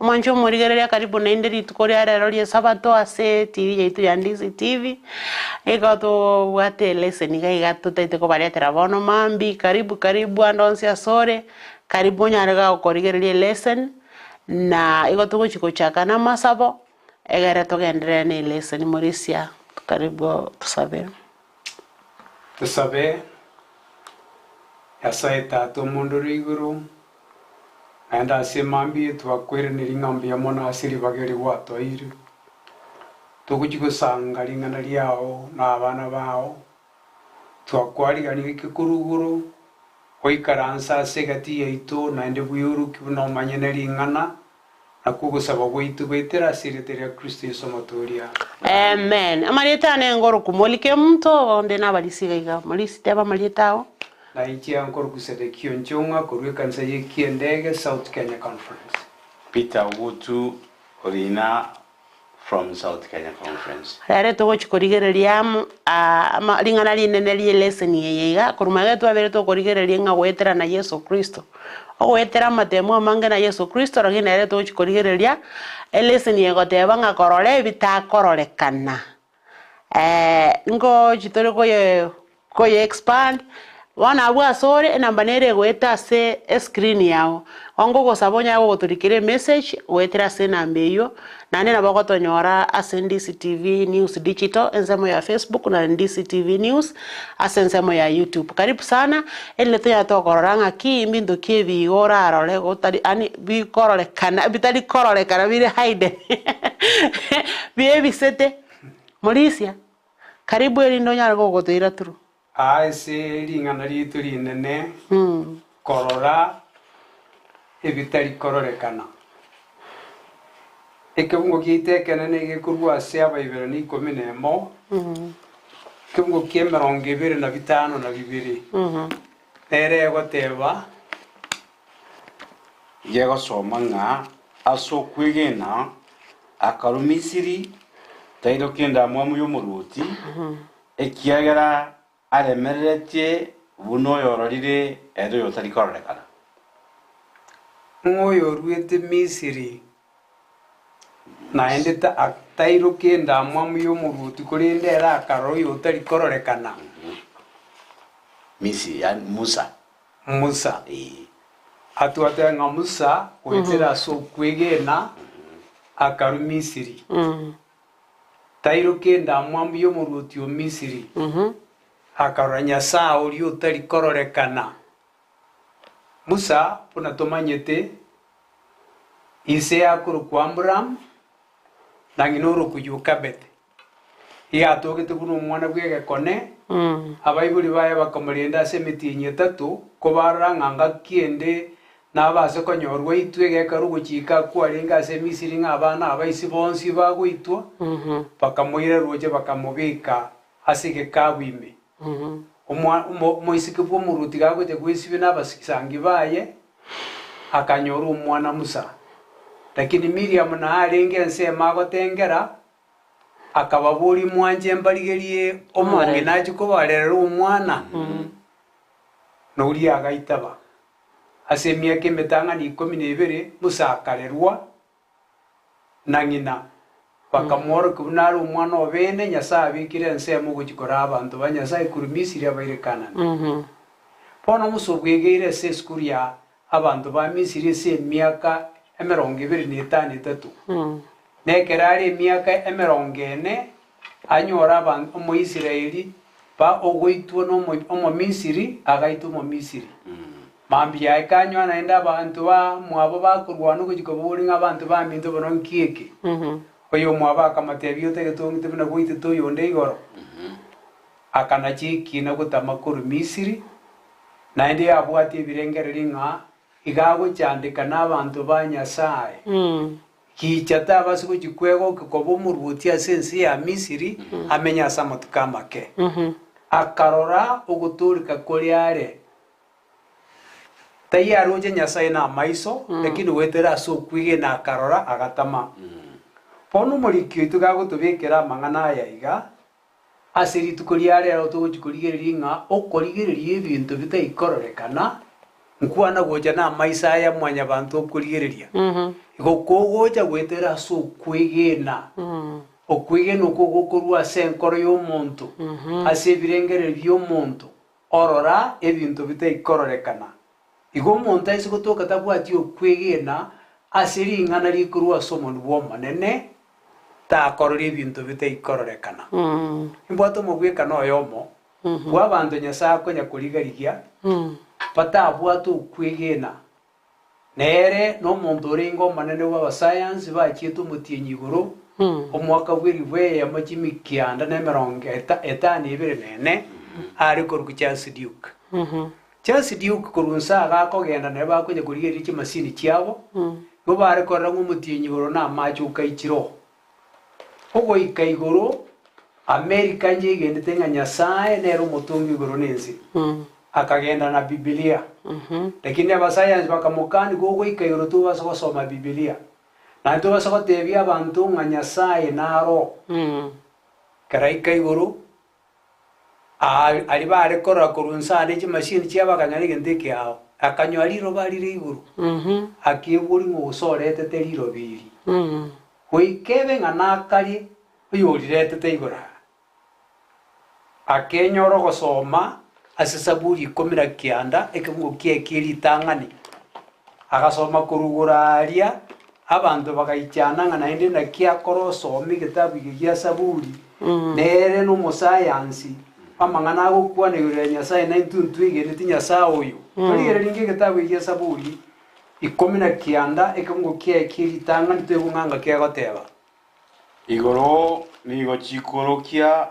Omwanche omorigereria karibu naende rituko ria rero ria esabato ase TV yaito ya Ndizi TV, igo tobwate eleseni iga iga totaete kobaretera bono mambia, karibu karibu ande onsi ase ore, karibu onyare iga gokorigereria eleseni, na igo togochi gochaka na amasabo, egere togenderere na eleseni morisia, karibu tosabe. Tosabe, Nyasae Tata omonde ore igoro, naende ase emambia eye twakoiraneria ng'a mbuya mono ase ribaga eri gwatoire, togochia gosanga ring'ana riao na abana bao, twakwariganirie eke korwa igoro, oikaranse ase egati yaito naende bweorokie buna omanyene ring'ana, Nakwo ogosaba gwaito goetera ase erieta ria Kristo Yeso Omotooria. Amen. Amarieta ane ngoroku Molly Kemunto, onde nabarisia iga iga. Morisi teba amarieta ao. Na inche nkoroku Sedekia Onchong'a korwa ekanisa ye Kiendege South Kenya Conference. Peter Ogutu Orina from South Kenya Conference. Rero togochi korigereria amo ama ring'ana rinene rie leseni eye iga, korwa magega twabere tokorigereria ng'a goetera na Yeso Kristo. Ogoetera amatemo amange na Yeso Kristo lakini nere togochi korigereria eleseni egoteba ng'a korora ebitakororekana. Ngochi tore koye Koye expand, bono abwo ase ore enamba nere egoeta ase escreen yao, ongo ogosaba onyare gogotorikera emessage goetera ase enamba eywo, naende nabo ogotonyora ase Ndisi TV News Digital ensemo ya Facebook na Ndisi TV News ase ensemo ya YouTube. Karibu sana, erinde tonyare tokorora ng'aki mbinto ki ebi igo orarore gotari yaani bikororekana bitari kororekana bire hidden biebisete. Morisia. Karibu erinde onyare gogotoira turu. Aa ase ring'ana riaito rinene, korora ebitari kororekana. Ekebungo giaito ekenene gekorwa ase Abaiberania ikomi na emo, ekebungo ki'emerongo ebere na bitano na bibere, nere egoteba. Gegosoma ng'a ase okwegena akarwa Misiri, tairoka endamwamu y'omoruoti, ekiagera aremereretie buna oyororire ere oyotari kororekana. Ng'a oyoruete Misiri, naende tairoka endamwamu y'omoruoti, korende ere akarora oyotari kororekana. Misiri, yaani Musa. Musa. Atwatebe ng'a Musa goetera ase okwegena akarua Misiri, tairoka endamwamu y'omoruoti o Misiri, akarora Nyasae oria otari kororekana. Musa, buna tomanyete, ise akorokwa Amuramu, na ng'ina orokwa Yokebedi. Iga atogete buna omwana bw'egekone, abaibori baye bakamorenda ase emetienyi etato, kobarora ng'a ngaki ende nabase konyorwa aitwe egekero ogochika kwarenge ase Misiri ng'a abana abaisi bonsi bagoitwa, bakamoira roche bakamobeka ase egekabu ime. Omwa- omo- Omoiseke bw'omoruoti gagocha gwesibia nabasangi baye, akanyora omwana Musa. Lakini Miriamu naarenge ensemo agotengera, Akababoria, Mwanche mbarigerie omong'ina achie kobarerera omwana? Na oria agaitaba. Ase emiaka emetang'ani ikomi na ebere Musa akarerwa na ng'ina, bakamworokia buna are omwana o bene Nyasae abekire ensemo gochia koraa abanto ba Nyasae korwa Misiri abaire Kanani. Bono Musa obwegeire ase esukuru ya abanto ba Misiri ase emiaka emerongo ebere na etano etato. Na ekero are emiaka emerongo ene, anyore abanto Omoisraeli ba ogoitwa nomo Omomisiri, agaita Omomisiri. Mambia yaye kanyora naende abanto bamwabo bakorwana ogochia koboria ng'a abanto baminto bono nki eke? Oyomwabo akamotebia, Otagete ong'ite buna gwaitete oyonde igoro? Akanacha ekiina gotama korwa Misiri, naende yabwatia ebirengererio ng'a iga agochandeka nabanto ba Nyasae. Gicha tabase gochia kwegokia koba omorwoti ase ense ya Misiri, amenye ase amatuko amake. Akarora ogotooreka koria are. Tai aroche Nyasae namaiso, lakini goetera ase okwegena akarora, agatama. Bono omoriki oito gagotobekera amang'ana aya iga, Ase rituko ria rero togochia korigereria ng'a okorigereria ebinto bitaikororekana. Nkwana gocha namaiso aya mwanyabanto okorigereria. Igo kogocha goetera ase okwegena, okwegena okwo gokorwa ase enkoro y'omonto, ase ebirengererio bi'omonto, orora ebinto bitaikororekana. Igo omonto aise gotoka tabwati okwegena ase ring'ana rikorwa ase omonwa bw'Omonene, takorora ebinto bitaikororekana. Nimbwate omogwekano oyomo bw'abanto Nyasae akonya koriga-rigia, batabwate okwegena. Nere nomonto orenge omonene bw'abasayansi bachiete omotienyi igoro, omwaka bw'elifu eyemo chimikianda na emerongo etano ebere na ene, are korokwa Charles Duke. Charles Duke korwa inse iga akogenda naye bakonya korigereria chimasini chiabo, nigo bare korora ng'a omotienyi igoro na amache okaichire oo. Ogoika igoro, Amerika nyegenete ng'a Nyasae nere omotongi o igoro na ense. Akagenda na Bibilia. Lakini abasayansi bakamokania gogoika igoro tobasa gosoma Bibilia. Naende tobasa gotebia abanto ng'a Nyasae naro. Ekero aika igoro, Aa aria bare korora korwa inse aa ne chimashini chiabo akanyora egento ekeao, akanyora riroba rire igoro, akebori ng'a gose oretete riroba eri, goika ebe ng'a nakarie oyoriretete igoro aa. Akenyora ogosoma ase Saburi ikomi na kianda, ekebugo kiaye kie ritang'ani, agasoma korwa igoro aria, Abanto bagaichana ng'a naende naki akora osome egetabu eke gia Saburi, nere nomosayansi bw'amang'ana agokwana igoro ya Nyasae na intwe ntwegeneti Nyasae oyo. Torigererie inki egetabu eke gia Saburi 19 ekeungo kiaye kie ritang'ani toigwe ng'a ngaki egoteba. Igoro nigo chikoorokia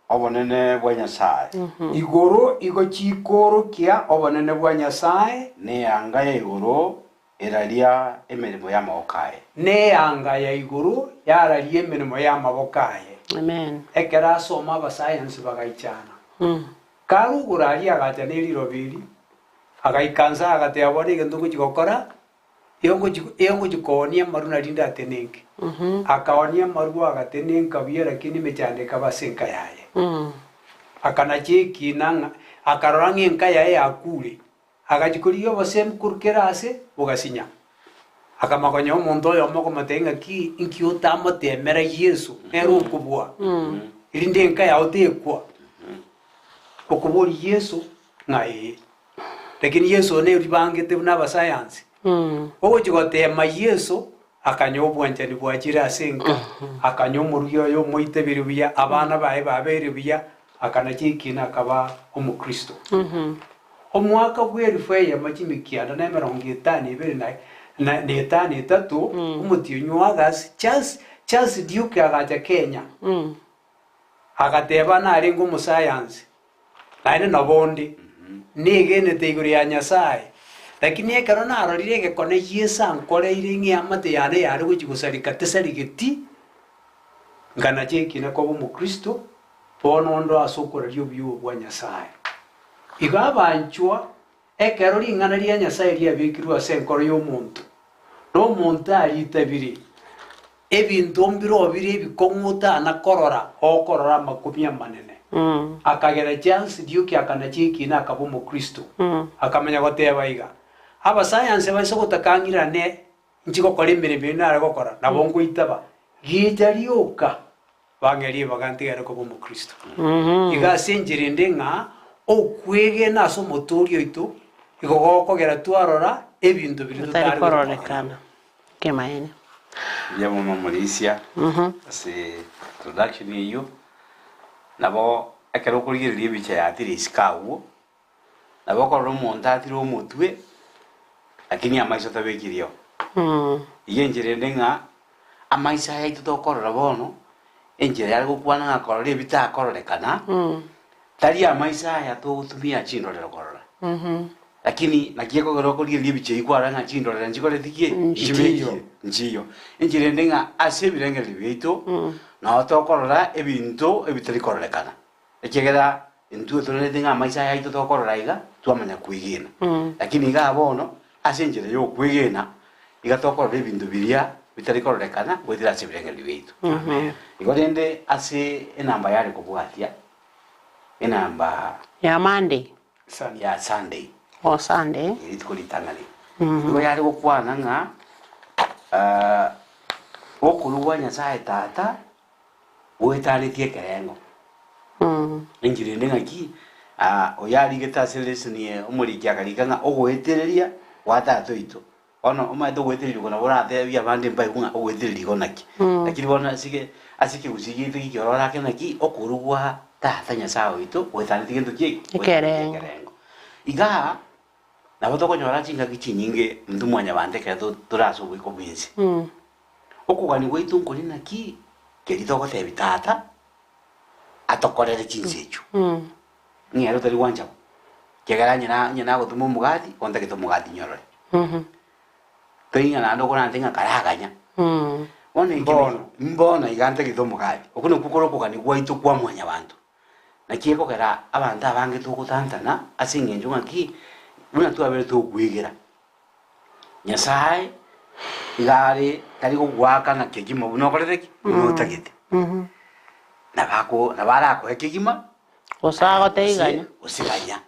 Obonene bwa Nyasae. Igoro igo chikoorokia obonene bwa Nyasae. Neanga ya igoro eraria emeremo y'amaboko aye. Neanga ya igoro yararia emeremo y'amaboko aye. Amen. Ekero asoma abasayansi bagaichana. Karugoro aria agacha neriroba eri, agaika nse agateba bono egento ngochia gokora, Egochia koonia amarwa nario ndatenenke. Akaoonia amarwa agatenenka buya lakini emechando ekaba ase enka yaye. Akanacha ekina ng'a akarora ng'a enka yaye yakure, agachia korigia obosemi korwa kera ase, bogasinya. Akamanya konya omonto oyomo okomotebia ng'aki inki otamotemera Yeso nere okobua, erinde enka yao tekwa. Okoboria Yeso ng'a ee. Lakini Yeso neribangete buna abasayansi. Ogochia goteema Yeso, akanywa obwanchani bwachire ase enka, akanywa omorugi oye omoiteberi buya, abana baye babeire buya, akanacha ekiina akaba omokristo. Omwaka bw'elifu eyemo chimikianda na emerongo etano ebere na na na etano etato, omotienyi o August, Charles Charles Duke agacha Kenya. Agateba narenge omosayansi, naende nabo onde, negenete igoro ya Nyasae. Lakini ekero narorire egekone Yeso ankoreire ng'a eamate yane yare gochia gosareka tesarigeti, nkanacha ekina koba omokristo, bono onde ase okoraria obuya obo bwa Nyasae. Igo abanchwa, ekero ring'ana ria Nyasae riabekirwe ase enkoro y'omonto, na omonto aritabire, Ebinto mbiroo bire ebikong'u otana korora, okorora amakumia amanene. Akagera Charles Duke akanacha ekiina akaba Omokristo. Akamanya goteba iga, Abasayansi baise gotakang'irane inche gokora emeremo eye nare gokora, nabo nkoitaba. Gicha rioka bang'e ribaga ntigare koba Omokristo. Iga ase enchera ende ng'a okwegena ase Omotoori oito igo gokogera twarora ebinto biria Bitari totari gocha korora. kororekana. Kemaene. Mbuya mono omorisia ase introduction eyio, nabo ekero okorigereria ebicha yatire isiko agwo, nabo okorora omonto atire omotwe lakini amaiso tabekirio. Igo enchera ende ng'a amaiso aya aito tokorora bono, enchera yare gokwana ng'a korora ebi takororekana, tari amaiso aya togotumia chindorero korora. Lakini naki ekogera okorigereria ebicha eyio kwarora ng'a chindorero nchikoreti ki? Nchibekie, nchiyo. Enchera ende ng'a ase ebirengererio biaito, nabo tokorora ebinto ebitari kororekana, ekiagera intwe tororete ng'a amaiso aya aito tokorora iga, twamanya kwegena. Lakini igaa bono, ase enchera ya okwegena, iga tokorora ebinto biria bitari kororekana goetera ase ebirengererio biaito. Igo rende ase enamba yare kobwatia, enamba Ya Monday. ya Sunday. O Sunday. Rituko ritang'ani. Nigo yare gokwana ng'a okorwa gwa Nyasae Tata goetanetie ekerengo. Enchera ende ng'aki, oyo arigete ase lesson eye omoriki akarika ng'a ogoetereria gwa Tata oito. Bono omanyete ogoetereria oko nabo oratebie abande mbaigwe ng'a ogoetereria igo naki. Lakini bono ase ase ekegusii giaito gikero orake naki, okorwa gwa Tata Nyasae oito goetanetie gento ki eke? Goetanetie Ekerengo. ekerengo. Igaa, nabo tokonyora chingaki chinyinge intwe mwanyabanto ekero to tore ase oboiko bw'ense. Okogania gwaito nkori naki, keria togotebia Tata, atokorere chinsa echio. Ng'a ere otari gwancha bo, ekiagera onye na onye nagotoma omogati, ontagete omogati nyorore. Tari ng'a naende okorante ng'a karaganya. Bono eke Mbono. mbono iga ntagete omogati. Okwo nakwo kore okogania gwaito kwa mwanyabanto. Naki ekogera abanto abange togotantana ase eng'encho ng'aki, buna twabere tokwegera. Nyasae iga are tari gogoakana kegima buna okorete ki? Buna otagete. Nabo ako nabo arakoe kegima, Gose agoteiganya. gose ganya.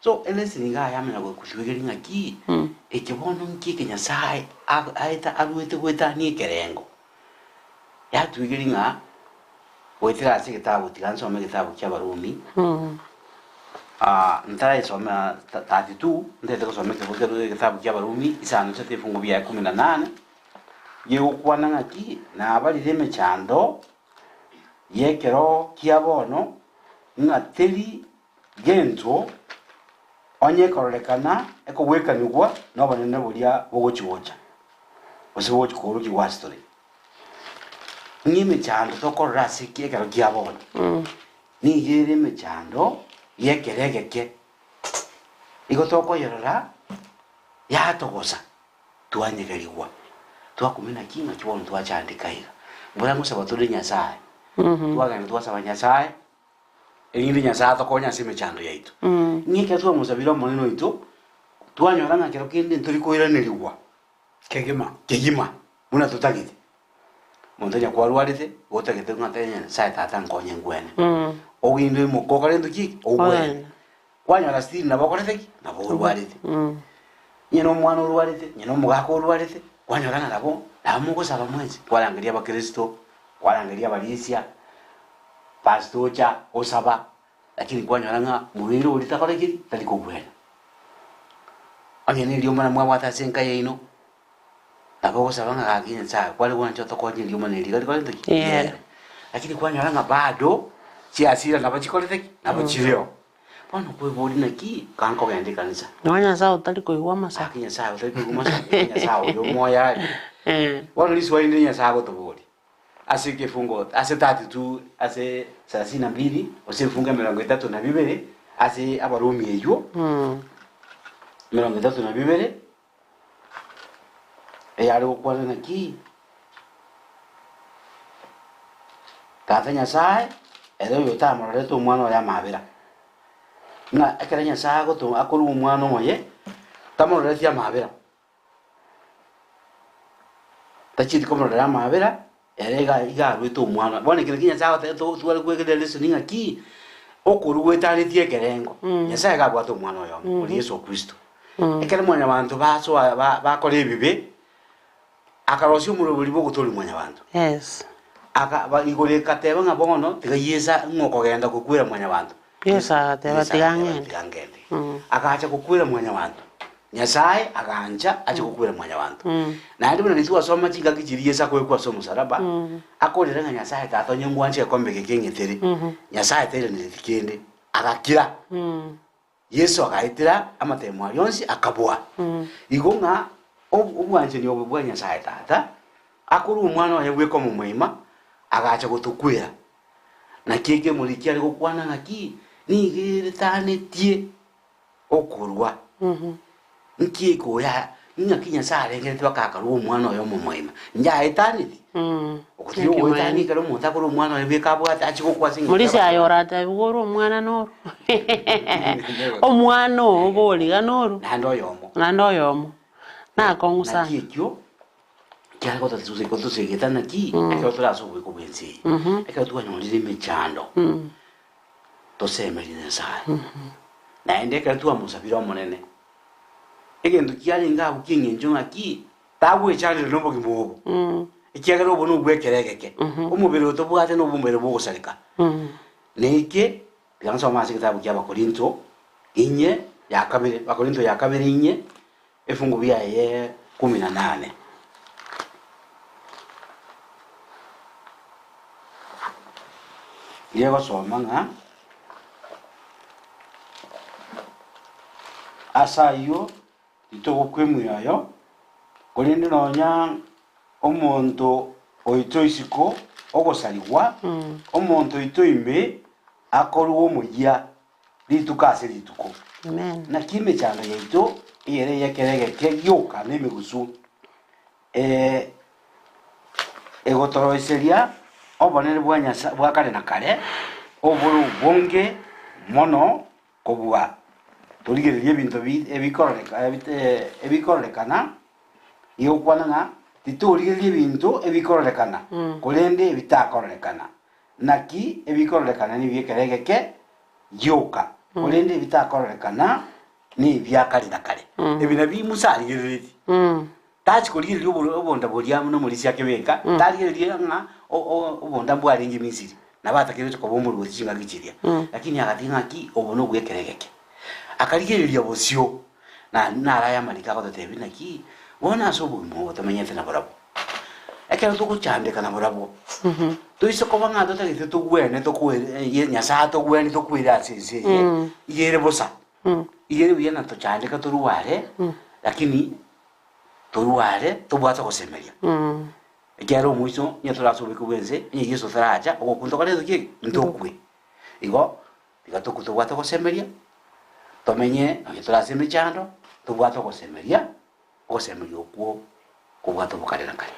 So elesson iga yamanya gotwegeria ng'aki, eke bono nki eke Nyasae aeta aruete goetania ekerengo. Yatwegeria ng'a goetera ase egetabu tiga nsome egetabu kia Abarumi, ntaraesoma 32, ntagete gosoma egetabu kia Abarumi isano isato ebifungu biaye kumi na nane, gegokwana ng'aki, nabarire emechando y'ekero kia bono, ng'a teri gento onye ekororekana ekogwekanigwa nobonene boria bogochi-gocha, gose bogochi koorokigwa ase tore. Ng'a emechando tokorora ase eki ekero kia bono, nigo ere emechando y'ekero egeke, igo tokoyerora yatogosa. Twanyegerigwa, twakumia naki ng'aki bono twachandeka iga. Mbora ngosaba tore Nyasae, twagenda twasaba Nyasae, erinde Nyasae atokonye ase emechando yaito. Ng'a ekero twamosabire Omonene oito, twanyora ng'a kero kende ntori koiranerigwa Kegima. kegima buna totagete. Omonto onye kwarwarete, gotagete ng'a tari Nyasae tata nkonye ngwene. Ogende oimoke okore gento ki? Ogwene. Kwanyora still nabo okorete ki? Nabo orwarete. Onye na omwana orwarete, onye na omogaka orwarete, kwanyora ng'a nabo nabo mogosaba mwensi. Kwarangeria abakristo, kwarangeria abarisia, pastor ocha osaba, lakini kwanyora ng'a morwaire oria takore ki? Tari kogwena. Onye na eriomana mwabwate ase enka yaino, nabo ogosaba ng'a gaki Nyasaye kware gwancha otokonye eriomana eri iga rikorente ki? Riere. Lakini kwanyora ng'a bado chiasira nabo chikorete ki? Nabo chireo. Bono kweboria naki kankogenda ekanisa. Nonya Nyasaye otari koigwa amasabo. Gaki Nyasaye otari koigwa amasabo, Nyasaye oyo omoyo are. Bono riswali rinde Nyasaye agotoboria, ase ekefungo ase 32 ase thelathini na mbili gose ebifungo emerongo etato na bibere ase Abarumi eywo, emerongo etato na bibere, Eyare gokwana naki? Tata Nyasae, ere oyotamororete omwana oye amabera, ng'a ekero Nyasae agoto akorua omwana oye, tamororeti amabera, tachieti komororera amabera, ere iga iga aruete omwana. Bono ekero ki Nyasae agoteba to tware kwegerera lesson ng'aki, okorua goetanetie ekerengo, Nyasae iga abwate omwana oyomo, oria Yeso Kristo. Ekero mwanyabanto basoa ba bakora ebibe, akarosia omorobori bw'ogotoria mwanyabanto. Yes. Aka ba igoro ekateba ng'a bono tiga Yeso ng'a okogenda gokwera mwanyabanto. Yeso agateba Yeso tiga agateba ng'ende. tiga ngende. Agacha gokwera mwanyabanto. Nyasae agancha ache gokwera mwanyabanto. Naende buna riria twasoma chingaki chiria Yeso akoekwa ase omosalaba, akorera ng'a Nyasae tata onye ngwanche egekombe eke keng'etere, Nyasae tairanereti kende, agakira. Yeso agaetera amatemo aria onsi akabua. Igo ng'a obwanchani obo bwa Nyasae Tata, akorwa Omwana oye bweka omomoima, agacha gotokwera. Naki ekemori kiare gokwana ng'aki, nigo eretanetie okorua. Nki ekoya ng'aki Nyasae arengerete mpaka akarua omwana oye omomoima? Nyaetaneti? Ogotiga ogoetania ekero omonto akorua omwana oye bweka abwate achie gokwa ase eng'encho Morisia aye y'abasacha. oratebiwe ore omwana noro omwana oo boriga noro Naende oyomo. naende oyomo nakong'u sana. Naki ekio kiare gotosegeta naki ekero tore ase oboiko bw'ense eye, ekero twanyorire emechando, tosemerie Nyasae. Naende ekero twamosabire Omonene, egento kiarenge abwo ki'eng'encho ng'aki, tagwechandera nobogima obo, ekiagera obo nobw'ekero egeke, omobere oyo tobwate nobomobere bw'ogosareka. Neke, tiga nsome ase egetabu kia Abakorinto inye ya kabere, Abakorinto ya kabere inye, efungu biaye kumi na nane. Riegosoma ng'a ase ayio titogokwa emioyo, korende nonya omonto oito isiko ogosarigwa, omonto oito ime akorwe omoyia rituko ase rituko. Amen. Naki emechando yaito eyere ey'ekero egeke gioka nemegusu, egotoroiseria obonene bwa Nyasae bwa kare na kare, obore obonge mono kobua. Torigererie ebinto bi ebikororeka ebikororekana, nigo okwana ng'a titorigereria ebinto ebikororekana, korende ebitakororekana. Naki ebikororekana nebi'ekero egeke gioka, korende ebitakororekana nebia kare na kare. Ebi nabio Musa arigereretie. Tachi korigereria oboro obonda boria buna omorisia akebeka, tarigereria ng'a o- o- obonda mbwarenge Misiri, nabo atakeire gocha koba omorwoti chingaki chiria. Lakini agatiga ng'aki obo nobw'ekero egeke. Akarigereria bosio, na naro aya amariko agototebia naki, bono ase obogima obo tomenyete nabarabwo. Ekero togochandeka nabarabwo, toise koba ng'a totagete togwene tokwere Nyasae atogwenie tokwere ase ense eye, iga ere bosa. Iga ere buya na tochandeka torware, lakini torware tobwate ogosemeria. Ekiagera omoiso onye tore ase obobeke bw'ense, onye Yeso taracha, ogokwa ntokore gento ki eke? Ntokwe. Igo, tiga tokwe tobwate ogosemeria, tomenye nonye tore ase emechando, tobwate ogosemeria, ogosemeria okwo kobwate obokare na kare.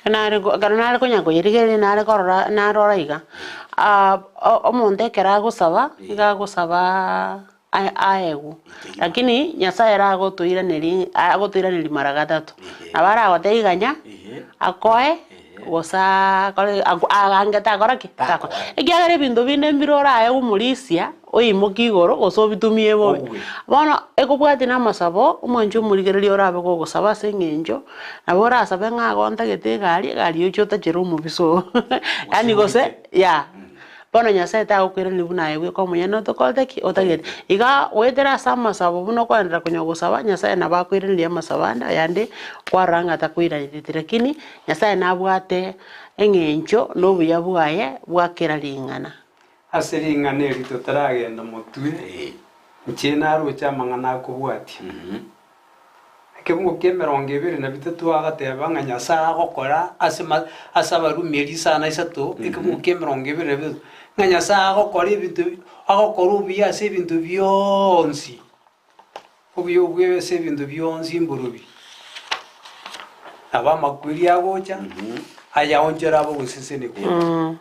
Nare go ekero nare konya koyerigereria nare korora narora iga, omonto ekero agosaba, iga agosabaa aegwe, lakini Nyasaye ere agotoiraneria agotoiraneria mara gatato. Nabo aragotebie ganya, akoe, gose akore agange takora ki? Takoa. Ekiagera ebinto binde mbire oraegwe omorisia, oimokie igoro gose obitumie bobe. Bono ekobwatia na amasabo, omwanchi omorigereria orabe gogosaba ase eng'encho, nabo orasabe ng'a igo ntagete egari, egari oche otachere omobisa oo yaani gose yeah. Bono Nyasaye tagokoiraneria buna aye bweka omonyene otokorete ki? Otagete. Iga goetera ase amasabo buna okoenderera konya gosaba, Nyasaye nabo akoiraneria amasabo ande ayande kwarora ng'a takoiranereti lakini Nyasaye nabwate eng'encho na obuya bwaye bwa kera ring'ana. Ase ring'ana eri totaragenda motwe, inche naroche amang'ana akobwatia. Ekebungo ki'emerongo ebere na bitato agateba ng'a Nyasae agokora ase ma ase Abarumi erisana isato, ekebungo ki'emerongo ebere na bitato, ng'a Nyasae agokora ebinto agokora obuya ase ebinto bionsi, obuya obwo ase ebinto bionsi mborobi. Nabo amakweri agocha, ayaonchore abe ogosesenigwa.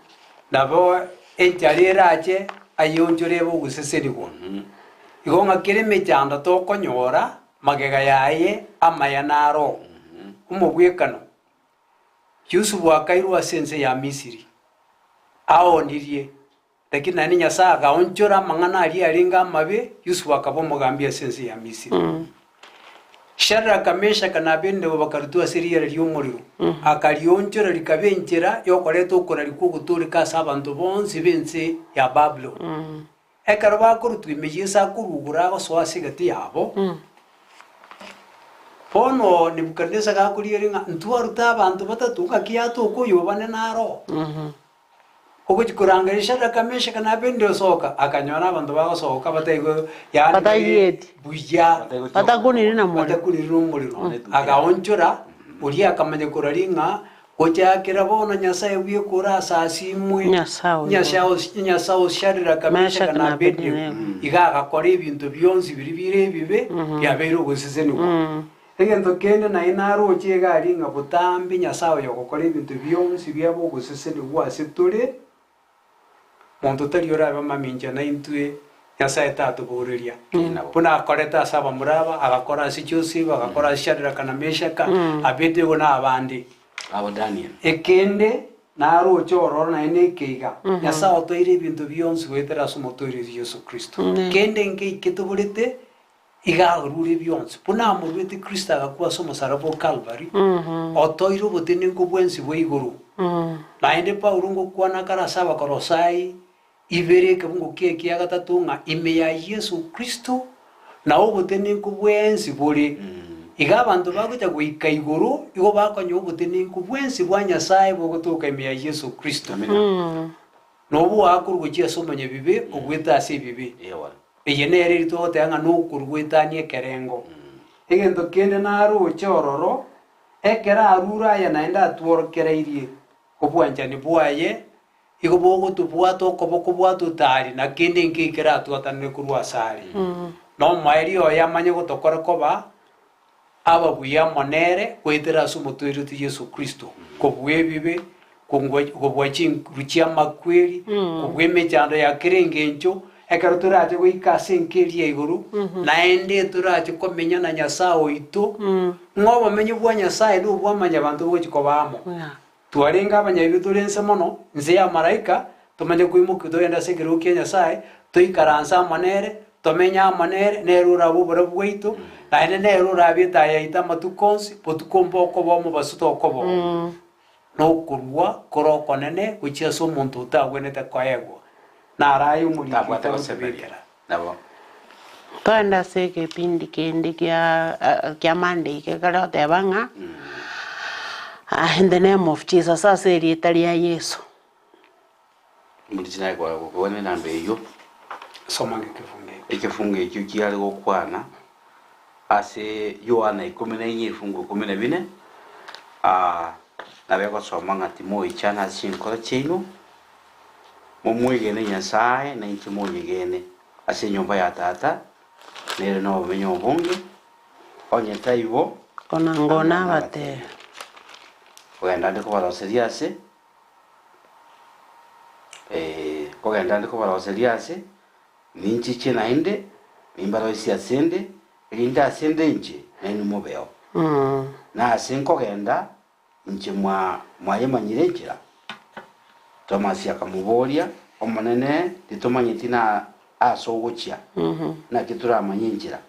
Nabo enchara erache, ayeonchore ebe ogosesenigwa. Igo ng'a kera emechando tokonyora, magega yaye amaya naro. Omogwekano, Yusufu akairwa ase ense ya Misiri, aonirie, lakini naende Nyasae akaonchora amang'ana aria arenge amabe, Yusufu akaba omogambi ase ense ya Misiri. Shadraka, Meshaka, na Abednego bakarutwa ase riera ri'omorero, akarionchora rikaba enchera y'okoreta okoraria kw'ogotooreka ase abanto bonsi b'ense ya Babuloni. Ekero bakorutwa ime Yeso akorugura agosoa ase egati yabo. Bono Nebukadneza gakorigereria ng'a ntwarute abanto batato, ng'aki yatoka oyo obane naro. Ogochia korangeria Shadraka, Meshaka na Abednego soka, akanyora abanto bagosoka bataigwe yaani bare Batayieti. buya, Batakuniri na morero. batakuniri na omorero. Agaonchora, oria akamanya koraria ng'a Gochakera bono Nyasae bwekure ase asimwe, Nyasae oyo. Nyasae o Shadraka, Meshaka Meshaki na na Abednego, Abednego. iga agakora ebinto bionsi biria bire ebibe biabeire ogosesenigwa. Egento kende naye naroche iga aria ng'a botambe Nyasae oyo ogokora ebinto bionsi biabe ogosesenigwa ase tore, Monto tari orabe amamincha naintwe, Nyasae tatoboreria. Buna akorete ase abamura aba, agakora ase Joseph, agakora ase Shadraka na Meshaka, Abednego na abande. Abo Daniel. Ekende, Naroche ororo naende ekeiga, Nyasae otoire ebinto bionsi goetera ase Omotoori Yeso Kristo. Kende nkeike toborete, iga arure bionsi. Buna amoruete Kristo agakwa ase omosaraba o Kalvari, otoire obotenenku bwensi bwa igoro. Naende Paulo ngokwana kare ase Abakolosai ibere ekebungo kia ekia gatato ng'a ime ya Yeso Kristo nao obotenenku bwensi bore. Iga abanto bagocha goika igoro, igo bakonyoa obotenenku bwensi bwa Nyasae bogotoka ime ya Yeso Kristo. Nobwo gochia ase omonyabibe ogwete ase ebibe. Eye nere eri togoteba ng'a nokorwa goetania ekerengo. Egento kende naroche ororo, ekero arure aya naende atworokereirie obwanchani bwaye, Igo bogotobwata okoboko bwatotari, na kende nkei keratwatanere korwa asare. Na omoerio oye amanye gotokora koba ababuya amo nere goetera ase Omotoeretu Yeso Kristo, kobua ebibe, kongwa kobua chinguru chi'amakweri, kobua emechando ya kera engencho, ekero torache goika ase enka eria ya igoro, naende torache komenya na Nyasae oito, ng'a obomenyo bwa Nyasae nobw'amanyabanto bogochia koba amo. Twarenge abanyabibe tore inse mono, inse y'amalaika, tomanye koimokia togende ase ekerogo kia Nyasae, toikaranse amo nere, tomenye amo nere, nere orabe oborabu bwaito, naende nere orabe etaya yaito amatuko onsi, botuko mbokoba omobaso tokoba oo. Nokorua kore okonene gochia ase omonto otagwenerete koegwa, naro aye omoriki Tabwate gosemeria. otagotobekera. Nabo. Togende ase egepindi kende kia kia Monday gekare goteba ng'a in the name of Jesus, ase erieta ria Yeso. Omorichi naye kobua enamba eyio, Soma ngekefungo ekio. ekefungo ekio kiare gokwana ase Yohana ikomi na inye ebifungo ikomi na bine, nabo egosoma ng'a timoichana ase chinkoro chiaino, Momwegene Nyasae, na inche monyegene. Ase enyomba ya Tata nere nobomenyo obonge, onye taibo, Kona anga ngona nabateebie. abateebie. Kogenda nde kobaroseria ase, kogenda nde kobaroseria ase, ninchiche naende, nimbaroisie ase 'nde, erinde ase 'nde inche nainwe mobeo. Na ase nkogenda Inche mwayemanyire enchera? Tomasi akamoboria, Omonene, titomanyeti na aase ogochia, naki toramanye enchera?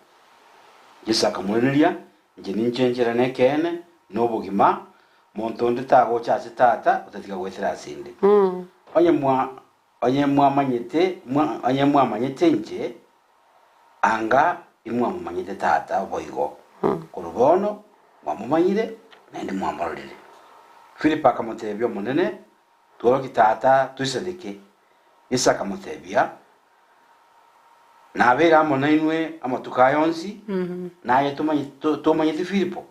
Yeso akamoiraneria, Inche ninche enchera na ekeene, na obogima, monto onde tagocha ase Tata otatiga goetera asende. Onye mwa onye mwamanyete mwa onye mwamanyete inche, Anga imwamomanyete Tata boigo, korwa bono mwamomanyire, naende mwamororire. Filipo akamotebia, Omonene, tworokie Tata toisaneke. Yeso akamotebia, Nabeire amo nainwe amatuko aya onsi, naye tomanyeti Filipo?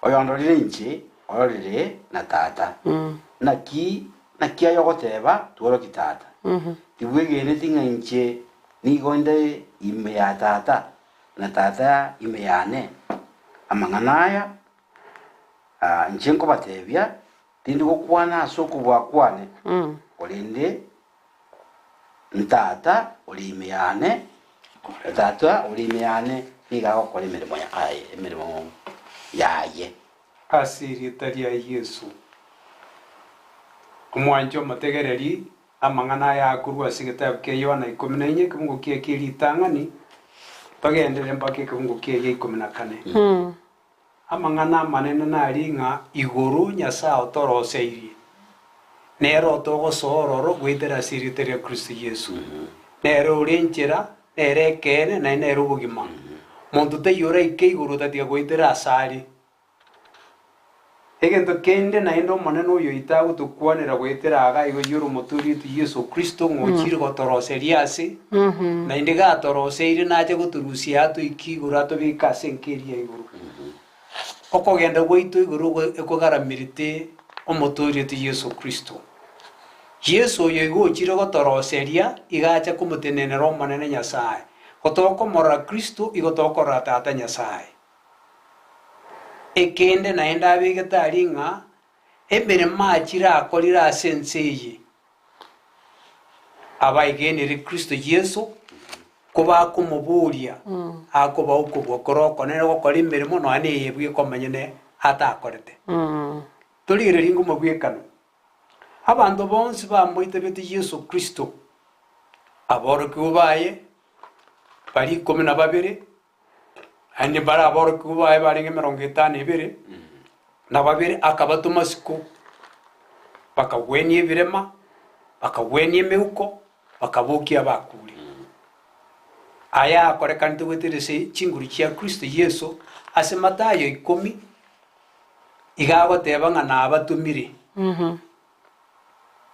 Oyondorire inche, ororire na Tata. Naki, naki aye ogoteba, Tworokie Tata? Tibwegeneti ng'a inche nigo inde ime ya Tata, na Tata ime yane? Amang'ana aya inche nkobatebia, tindi gokwana ase okobua kwane, korende Ntata ore ime yane, Tata ore ime yane nigo agokora emeremo yaye, emeremo yaye. Ase erieta ria Yeso. Omwanche omotegereri amang'ana aya akorwa ase egetabu kia Yohana ikomi na inye ekebungo kiaye kie ritang'ani, togenderere mpaka ekebungo kiaye gia ikomi na kane. Amang'ana amanene naria ng'a igoro Nyasae otoroseirie, nere otogosoa ororo goetera ase erieta ria Kristo Yeso. Nere ore enchera, nere ekeene, naende nere obogima. Monto taiyo oraike igoro otatiga goetera asare. Egento kende naende Omonene oyo oito agotokwanera goetera iga igo y'ore Omotoori oito Yeso Kristo ng'a ochire gotoroseria ase, naende gatoroseirie nache gotorusia atoike igoro atobeke ase enka eria ya igoro. Okogenda gwaito igoro ekogaramerete Omotoori oito Yeso Kristo. Yeso oyo igo ochire gotoroseria iga acha komotenenera Omonene Nyasae. Gotokomorora Kristo igo tokorora Tata Nyasae. Ekende naende abegete aria ng'a emeremo achire akorire ase ense eye, abaegenire Kristo Yeso, kobakomoboria, akobaa okobua kore okonene gokora emeremo nonya na eye bweka omonyene atakorete. Torigereria ng'a omobwekano. Abanto bonsi bamoitabete Yeso Kristo, aborokigwa baye baria ikomi na babere, naende mbare aborokigwa baye barenge emerongo etano ebere, na babere akabatoma isiko, bakagwenia ebirema, bakagwenia emeuko, bakabokia abakure. Aya akorekanete goetera ase chinguru chia Kristo Yeso ase Mathayo ikomi, iga agoteba ng'a nabatomire.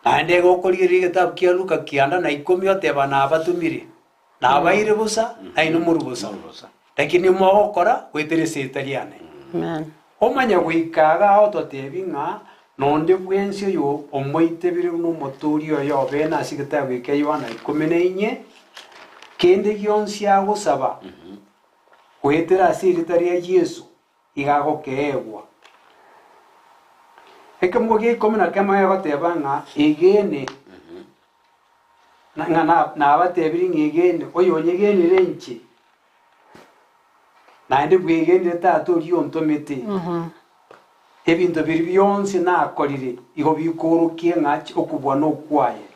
Naende iga okorigereria egetabu kia Luka kianda na ikomi oteba nabatomire, nabaire bosa, nainwe morue bosa. Lakini mogokora goetera ase erieta riane. Amen. Omanye goika iga agototebia ng'a nonde bwensi oyo omoitebire buna omotoori oye obeene ase egetabu eke Yohana ikomi na inye, kende gionsi agosaba goetera ase erieta ria Yeso, iga agokeegwa. Ekemogo gia ikomi na kemo egoteba ng'a egene, ng'a nabatebirie ng'a egene, oyonyegenire inche, naende bwegenire Tata oria ontomete, ebinto biria bionsi nakorire igo bikoorokia ng'a okobua nokwaye.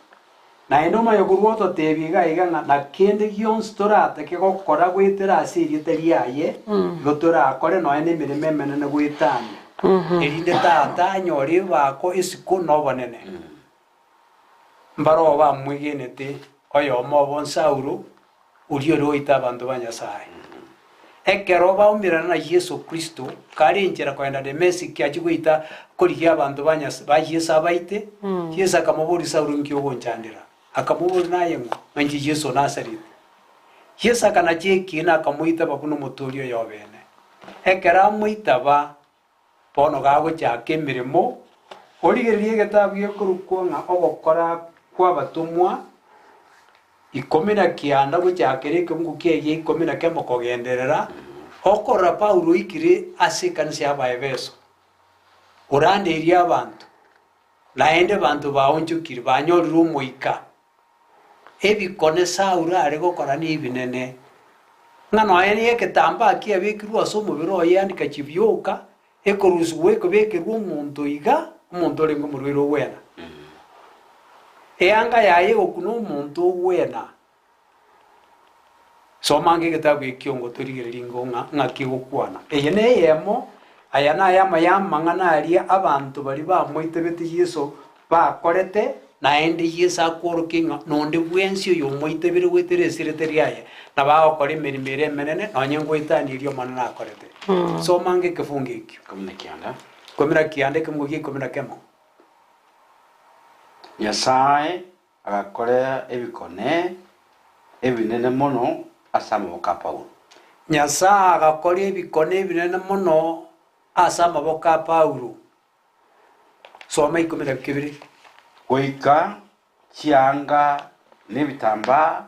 Naende omanye korwa ototebia iga iga ng'a na kende gionsi toratake gokora goetera ase erieta riaye, igo torakore nonya nemeremo emenene goetania, erinde Tata anyore ebako esiko na obonene. Mbaroo bamwegenete oyomo obo Saulo, oria ore goita abanto ba Nyasae. Ekero baumerana na Yeso Kristo, kare enchera kogenda Damesiki achie goita korigia abanto ba Nyas ba Yeso abaite, Yeso akamoboria Saulo nki ogonchandera? Akamoboria naye ng'o? Ng'a inche Yeso o Nazareti. Yeso akanacha ekiina akamoitaba buna omotoori oye obene. Ekero amoitaba, Bono gagochaka emeremo, origererie egetabu gekorokwa ng'a Ogokora kw'Abatomwa, ikomi na kianda gochakera ekeungo kiaye gia ikomi na kemo kogenderera, okorora Paulo oikire ase ekanisa y'Abaefeso, orandeirie abanto, naende abanto baonchokire, banyorire Omoika. Ebikone Saulo are gokora nebinene, ng'a nonya negetambaa kiabekirwe ase omobere oye andika chibioka, ekorusigwa ekobekerwa omonto iga, omonto orenge omorwaire ogwena. Eanga yaye egokuna omonto ogwena. Soma ange egetabu ekio ngotorigereria ingo ng'a ng'aki egokwana. Eye neyemo, aya naye amaya amang'ana aria abanto baria bamoitebete Yeso bakorete, naende Yeso akworokia ng'a nonde bwensi oyomoitebire goetera esirete riaye, nabo agokora emeremo ere emenene, nonye ngoetania eria Omonene akorete. Soma ange ekefungo ekio. Ikomi na kianda. Ikomi na kianda, ekefungo gia ikomi na kemo. Nyasae Agakora ebikone ebinene mono ase amaboko a Paulo. Nyasae agakora ebikone ebinene mono ase amaboko a Paulo. Soma ikomi na kebere. Goika chianga na ebitambaa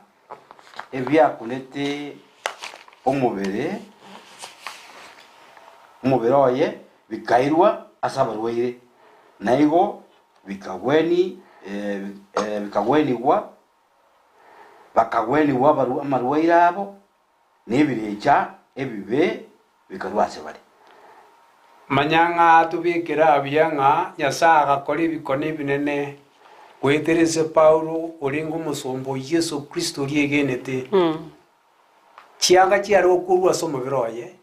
ebiakunete omobere omobere oye bikairwa ase abarwaire, na igo bikagweni bikagwenigwa, bakagwenigwa amarwaire abo, na ebirecha ebibe bikarua ase bare. Manya ng'a tobekere abuya ng'a Nyasae agakora ebikone ebinene goetera ase Paulo, orenge omosomba o Yeso Kristo oria egenete. Chianga chiare gokurwa ase omobere oye,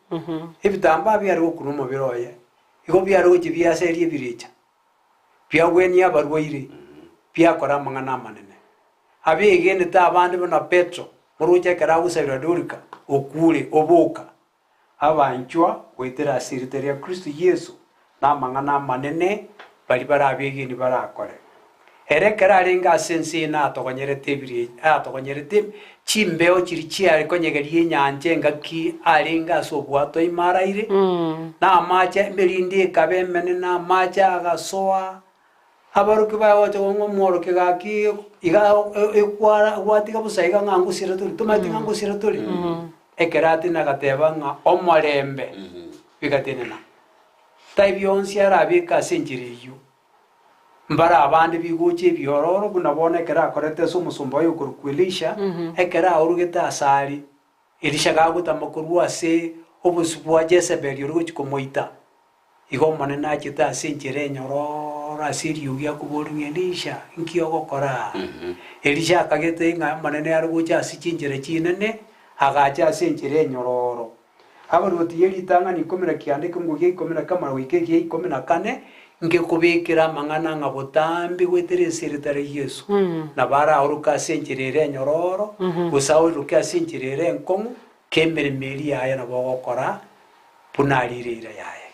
ebitambaa biare gokurwa omobere oye, igo biare gochia biaseria ebirecha. Biagwenia abarwaire, biakora amang'ana amanene. Abegenete abande buna Petro, moroche ekero agosabera Dorika, okure, oboka. Abanchwa goetera ase erieta ria Kristo Yeso na amang'ana amanene baria bare abegeni barakore. Ere ekero arenge ase ense eye natogonyerete ebire atogonyerete chimbeo chiria chiare konyegeria enyancha engaki arenge ase obwato ime araire, na amache emerindi ekaba emenene, amache agasoa, abarokia baye gocha kong'a omworokia gaki iga ekwara gwatiga bosa iga ng'a ngosira tore, tomanyeti ng'a ngosira tore? Ekero atenena agateba ng'a omorembe, bigatenena. Tai bionsi arabeke ase enchera eyio. Mbare abande bigocha ebiororo, buna bono ekero akorete ase omosomba oye okorokwa Elisha, ekero aorogete asare, Elisha gagotama korwa ase obosio bwa Jezebeli ore gochia komoita. Igo Omonene achete ase enchera enyororo. enyororo ase eriogi akoboria ng'a Elisha, inki ogokora aa? Elisha akagete ng'a Omonene are gocha ase chinchera chinene, agacha ase enchera enyororo. Abaruoti ye ritang'ani ikomi na kianda ekeungo gia ikomi na kemo na goika egia ikomi na kane, nkekobekera amang'ana ng'a botambe goetera ense ere tari Yeso, nabo araoroke ase enchera ere enyororo, gose aoroke ase enchera ere enkong'u, k'emeremo eria yaye nabo ogokora buna arire eira yaye.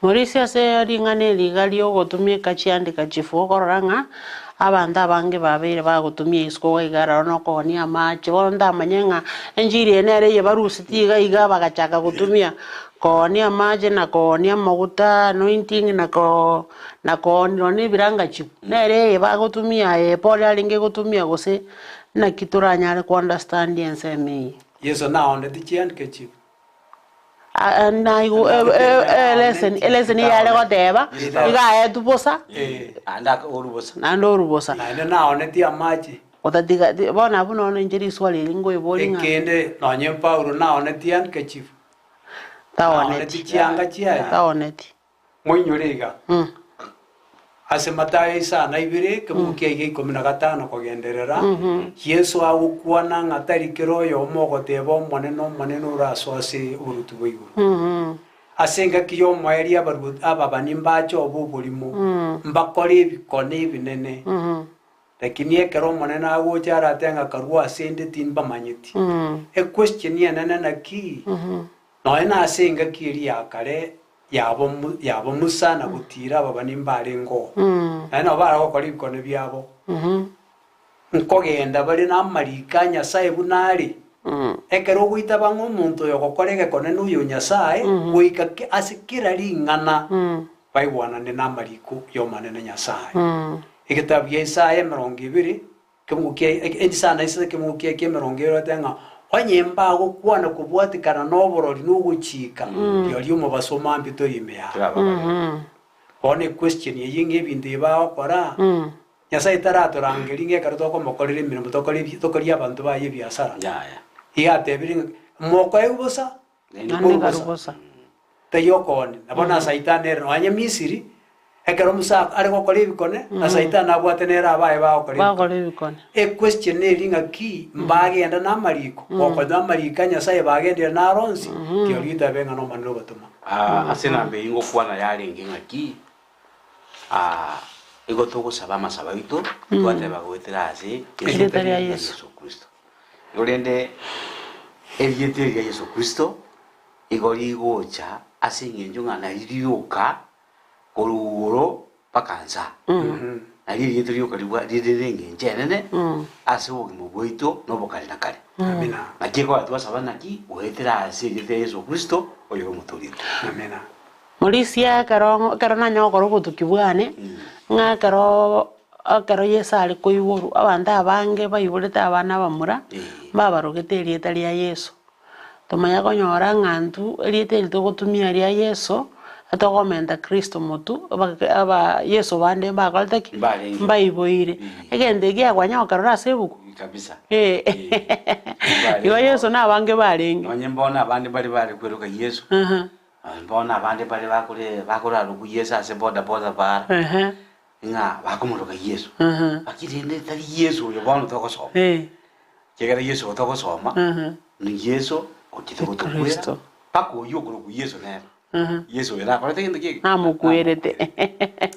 Morisia ase ring'ana eri iga riogotumeka chiandika chifu okorora ng'a abanto abange babeire bagotumia isiko iga iga aroro na okoonia amache bono ntamanye ng'a enchiri eye nere eye barusetie iga iga bagachaka gotumia koonia amache na koonia amaguta anointing na koo na koonia nonye na ebiranga chibu nere eye bagotumia eye Paul arenge gotumia gose naki toranyare ko understand ensemo eye. Yeso naoneti chiandika chibu. Eleseni yare goteba iga aetwe bosa naende orwe bosa. Naende naonetie amache. Otatiga bono abwo nono inche riswali eri nkoiboria ng'a. Ekende nonye Paulo naonetie handkerchief, naonetie chianga chiaye. Taoneti. Moinyore iga, ase Matayo isano na ibere, ekebugu kia iga ikomi na gatano kogenderera, Yeso agokwana ng'a tari kera oyomo ogoteba Omonene, Omonene orasoe ase oboruoti bwa igoro. Ase engaki y'omoerio abaruoti ababani mbache obe oborimo, mbakore ebikone ebinene. Lakini ekero Omonene agocha arate ng'a karue ase 'nde timbamanyeti. Equestion enene naki? Nonya nase engaki eria ya kare yabo Musa na gotiira ababani mbarengeo, naende nabo bare gokora ebikone biabo, nkogenda bare namariko a Nyasae buna are. Ekero ogoitaba ng'a omonto oyo ogokora egekone noyo o Nyasae, goika ase kera ring'ana baigwanane namariko y'Omonene Nyasae. Egetabu gia Isaya emerongo ebere Ekebugu kia echisana ase ekebugu kia ekemerongo eroete ng'a onye mbagokwana kobwatikana noborori na ogochika, rirorio omobaso omambia tori ime yabo. Bono equestion eyio ng'a ebinto ebi bagokora, Nyasaye taratorangeria ng'a ekero tokomokorera emeremo tokore ebi tokorie abanto baye ebiasara. Iga atebire ng'a mokoegwa bosa, Naende Naende karu bosa. bosa. Taiyo okooni. Nabo na Saitani ere nonya Misiri, ekero Musa are gokora ebikone, na Saitani abwate nere abaye bagokora ebikone. Bagokora ebikone. Equestion neri ng'aki mbagenda namariko, gokonywa amariko a Nyasaye bagendire naro onsi, rirorio itabe ng'a n'Omonene obatoma. Ah, ase enamba eyio ngokwana yarenge ng'aki, ah, igo togosaba amasabo aito, twateba goetera ase Erieta ria Yeso. Yeso Kristo. Igo rende erieta eri ria Yeso Kristo igo rigocha ase eng'encho ng'a nari rioka korwa igoro mpaka nsa. Nari erieta rioka ribwa rire na eng'encho enene ase obogima bwaito na obokare na kare. Amina. Naki ekogera twasaba naki goetera ase erieta ria Yeso Kristo oyore omotoori oito. Amina. Morisia ekero ekero nanya gokora obotuki bwane, ng'a ekeroo ekero Yeso are koiborwa, abanto abange baiborete abana abamura, mbabarogete erieta ria Yeso. Tomanya konyora ng'a intwe erieta eri togotumia ria Yeso, etokomenta Kristo motwe, aba aba Yeso bande mbakorete ki? Mbarenge. Mbaiboire. Egento eki kwanya gokerora ase ebuku? Kabisa. Eh. Igo Yeso na abange barenge. Nonye mbono abande mbare bare kweroka Yeso. Bono abande mbare bakore bakorarokwa Yeso ase boda boda bara, ng'a bakomoroka Yeso. Lakini rende tari Yeso oyo bono togosoma. Ekiagera Yeso oyo togosoma, ni Yeso ochete gotokwera, Kristo. mpaka oyio okorokwa Yeso nere. Yeso oyo nakorete gento ki eke? Namokwerete.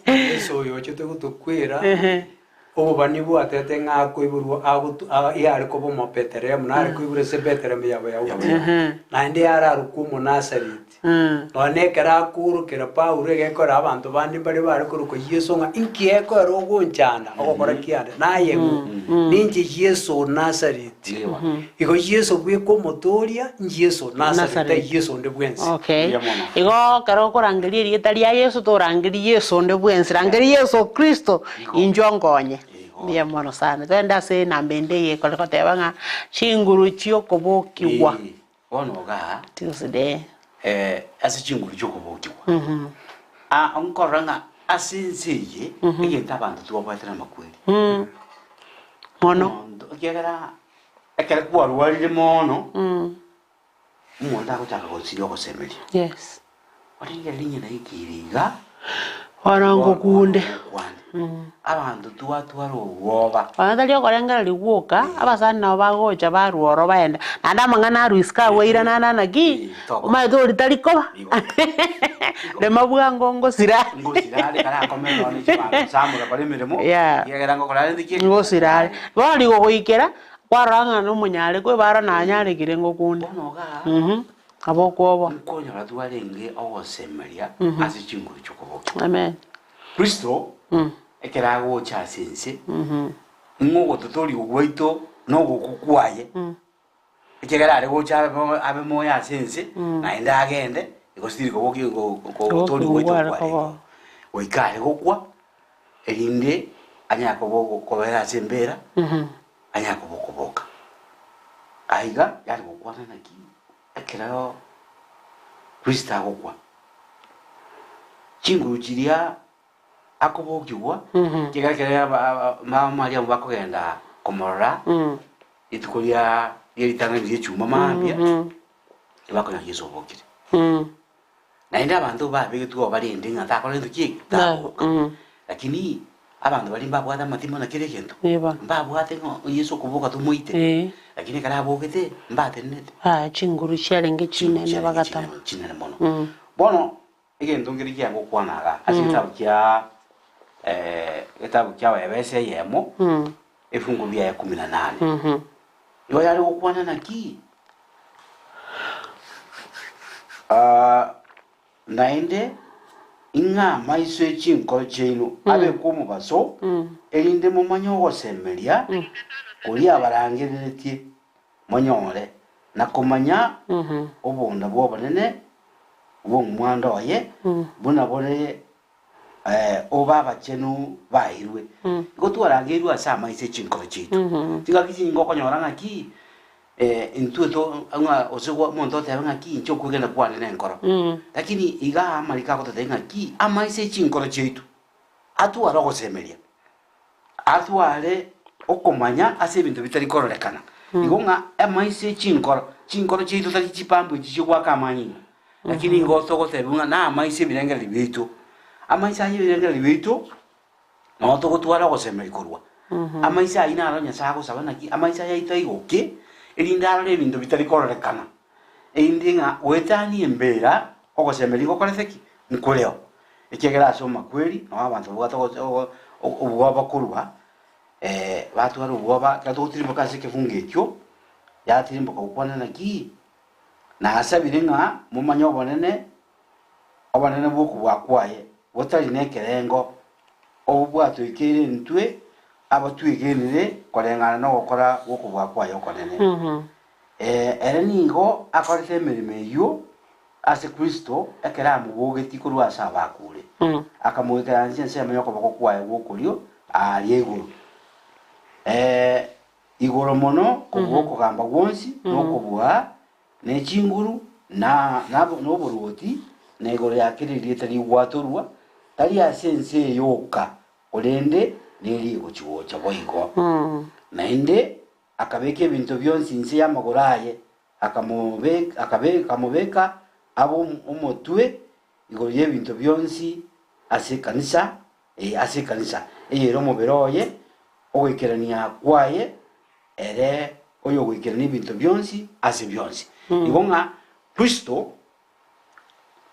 Yeso oyo ochete gotokwera, Obobani bwatete ng'a akoiborwa agotu a yare koba Omobetelehemu, nare koiborwa ase Betelehemu ya Boyahudi, naende yare arokwe Omonasareti. Nonya nekero akoorokera Paulo egekora abanto bande mbare bare korokwa Yeso ng'a inki ekoera ogonchanda ogokora kiande, naye ng'o? Ninche Yeso o Nasareti. Igo Yeso bweka Omotoria, Yeso o Nasareti, tari Nasareti. Yeso onde bwensi. Okay. Mbuya mono. Igo ekero okorangeria erieta ria Yeso torangerie Yeso onde bwensi, rangeria Yeso Kristo Inchuo nkonye. Mbuya mono sana. Togende ase enamba ende eye ekore goteba ng'a chinguru chi'okobokigwa. Ee, bono igaa, Tuesday. eh, ase chinguru chi'okobokigwa. Ah, nkorora ng'a ase ense eye, egento abanto twabwate namakweri. Mono. Omonto, ekiagera ekero kwarwarire mono, Omonto agochaka gosiria ogosemeria. Yes. Orengereria ng'a naikire iga, Bono ngokunde. ngokwane. Abanto twatwara obwoba. Onye tari okorengereria gwoka, abasani nabo bagocha barwa oro baenda, naende amang'ana arwa isiko agwo airana ande naki, omanyete oria tari koba, rema bwango ngosira are. Ngosira are karakomere nonye chibanto samora kore emeremo, Yeah. ekiagera ngokora rende ki? Ngosira are. Bono rigogoikera, kwarora ng'a nomonyare kwebara nanyarekire ngokunda. Bono igaa, Nabo okwoboa. Nkonyora twarenge ogosemeria ase chinguru chi'okobokia. Amen. Kristo ekero agocha ase ense, ng'a ogototorigwa gwaito na ogokwa kwaye, ekiagera are gocha abe mo- abe moyo ase ense, naende agende, igo tiri kobokia go- go- gotorigwa gwaito Ogokwa kware kwarenge. koba. Goika are gokwa, erinde anyare koba kobera ase embera, anyare koba okoboka. Aiga yare gokwana naki ekero Kristo agokwa, chinguru chiria akobokigwa, ekiagera ekero aba- aba- mama Mariamu bakogenda komorora, rituko ria rie ritang'ani rie echuma mambia, tibakonyora Yeso obokire. Naende abanto babegetwe oo barende ng'a takora gento ki eke? Taboka. Lakini abanto baria mbabwate amatimo na kera egento, mbabwate ng'a Yeso okoboka tomoite, lakini ekero abogete mbatenenete. Aya chinguru chiarenge Chinguru chinene chiarenge bagatama. chinene chinene mono. Bono egento nkere kiagokwana iga ase egetabu kia egetabu kia Abaefeso eyemo, ebifungu biaye kumi na nane. Igo yare gokwana naki? Naende ing'a amaiso e chinkoro chiaino abekwe omobaso, erinde momanye ogosemeria koria abarangereretie monyore, na komanya obonda bw'obonene bw'omwando oye, buna bore obe abachenu bairwe. Igo twarangeirwe ase amaiso e chinkoro chiaito. Chingaki chinyinge okonyora ng'aki intwe to ng'a gose omonto otebe ng'aki inche okwegena kwane nenkoro. Lakini igaa amariko agototebia ng'aki amaiso e chinkoro chiaito atware ogosemeria, atware okomanya ase ebinto bitari kororekana. Igo ng'a amaiso e chinkoro, chinkoro chiaito tari chipambu echi chigoaka amanyinga, lakini nigo togotebiwa ng'a na amaiso ebirengererio biaito. Amaiso aya ebirengererio biaito, nabo togotwara ogosemeria korwa. Amaiso ayio naro Nyasae agosaba naki amaiso aya aito aigoke, erinde arore ebinto bitari kororekana, erinde ng'a goetania embera ogosemeria ngokorete ki? Nkoreo. Ekiagera ase omakweri nao abanto babwate obwoba korwa, batwara obwoba, ekero togotirimboka ase ekefungo ekio, yatirimboka gokwana naki, Nasabire ng'a momanye obonene, obonene bw'okobua kwaye botari nekerengo, obwo bwatoikeire intwe abatwegenire koreng'ana nogokora gw'okobua kwaye okonene. Ee, ere nigo akorete emeremo eyio ase Kristo ekero amobogetie korwa ase abakure, akamoikaransia ensemo y'okoboko kwaye gw'okorio aaria igoro. Ee, igoro mono kobua okogamba gwonsi, na okobua, ne chinguru, na noboruoti, na igoro ya kera erieta rigwatorwa, tari ase ense eye yoka, korende neria egochi-gocha boigo. Naende akabeka ebinto bionsi inse y'amagoro aye, akamobeka abe omotwe igoro y'ebinto bionsi ase ekanisa, ee, ase ekanisa, eyere omobere oye, ogoikerania kwaye ere oyogoikerania ebinto bionsi ase bionsi. Igo ng'a Kristo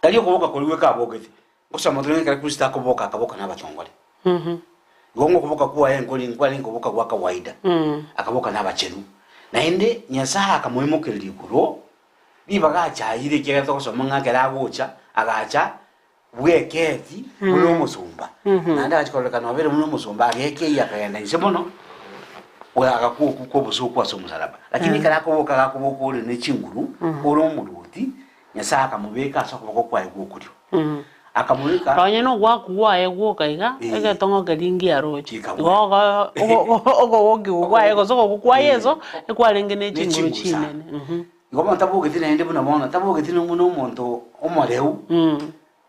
tari okoboka koria goika abogete, Gosoma tore ng'a ekero Kristo akoboka akaboka nabatongore. Igo ng'a okoboka kwaye nkori nkwarenge koboka gwa kawaida, akaboka nabachenu. Naende Nyasaye akamoimokereria igoro, ribaga achaire ekiagera togosoma ng'a ekero agocha, agacha bweketi buna omosomba. Naende agachia kororekana obeire buna omosomba, agekeyia akagenda inse mono, oyo agakwa okwo kwa obosooku ase omosalaba. Lakini ekero akoboka agakoboka ore ne chinguru, ore omorwoti, Nyasae akamobeka ase okoboko kwaye gw'okorio, akamobeka. Nonya nogwakwa gwaye gwoka iga, egetong'o keria ngiaroche. Igo okogokigwa kwaye gose ogokwa kwa Yeso ekwarenge ne chinguru chinene. Igo bono tabogeti naende buna bono, tabogeti buna omonto omoreu,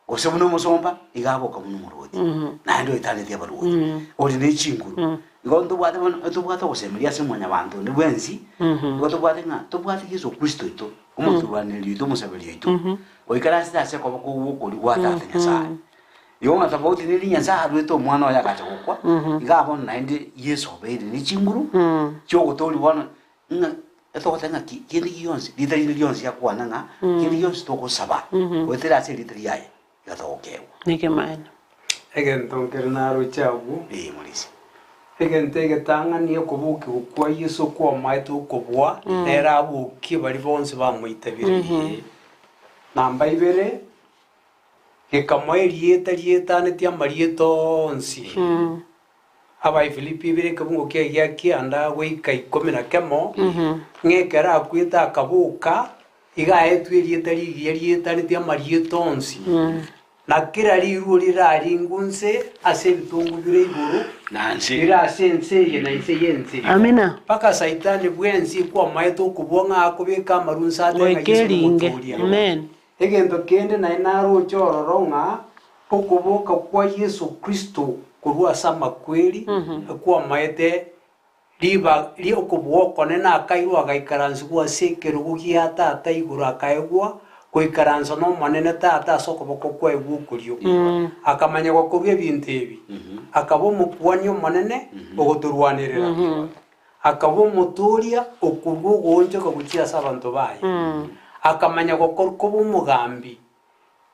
gose buna omosomba, iga aboka buna omorwoti, naende oetaneti abarwoti, ore ne chinguru. Igo ntobwate bono, ntobwate ogosemeria ase mwanyabanto onde bwensi, igo tobwate ng'a tobwate Yeso Kristo oito, omoturwanereri oito, omosaberi oito, oikaransete ase okoboko gw'okorio gwa Tata Nyasae. Igo ng'a tofauti neri Nyasae aruete omwana oye agacha gokwa, iga bono naende Yeso obeire ne chinguru chiogotoria bono ng'a etogoteba ng'a ki kende gionsi rita rinde rionsi akwana ng'a kende gionsi togosaba goetera ase erita riaye iga togokeegwa. Nekemaene. Egento nkere naroche agwo. Ee, morisia. Egento egetang'ani okobokigwa kwa Yeso kwamaete okobua, nere abokie baria bonsi bamoitabire. Namba ibere, gekamoa erieta rietanetie amarieta onsi. Abaifilipi ibere ekebungo kiaye gia kianda goika ikomi na kemo, ng'a ekero akwete akaboka, iga aetwe erieta rigiya rietanetie amarieta onsi. Na kera riruo riraringwe inse ase ebitongo bire igoro, Na nse. bire ase ense eye na inse y'ense. Amina. Mpaka Saitani bwensi kwamaete okobua ng'a akobeka amaru inse ate ng'a Goika Yeso eringe. nomotoria. Amen. Egento kende naye naroche ororo ng'a okoboka kwa Yeso Kristo korwa ase amakweri kwamaete riba ri'okobua okonene akairwa agaikaransigwa ase ekerogo gia Tata igoro akaegwa goikaransa n'Omonene Tata ase okoboko kwaye gw'okorio. Akamanya gokorwa ebinto ebi, akaba Omokuani Omonene ogotorwanerera. Akaba Omotooria okorua ogoonchoka gochia ase abanto baye. Akamanya gokor koba omogambi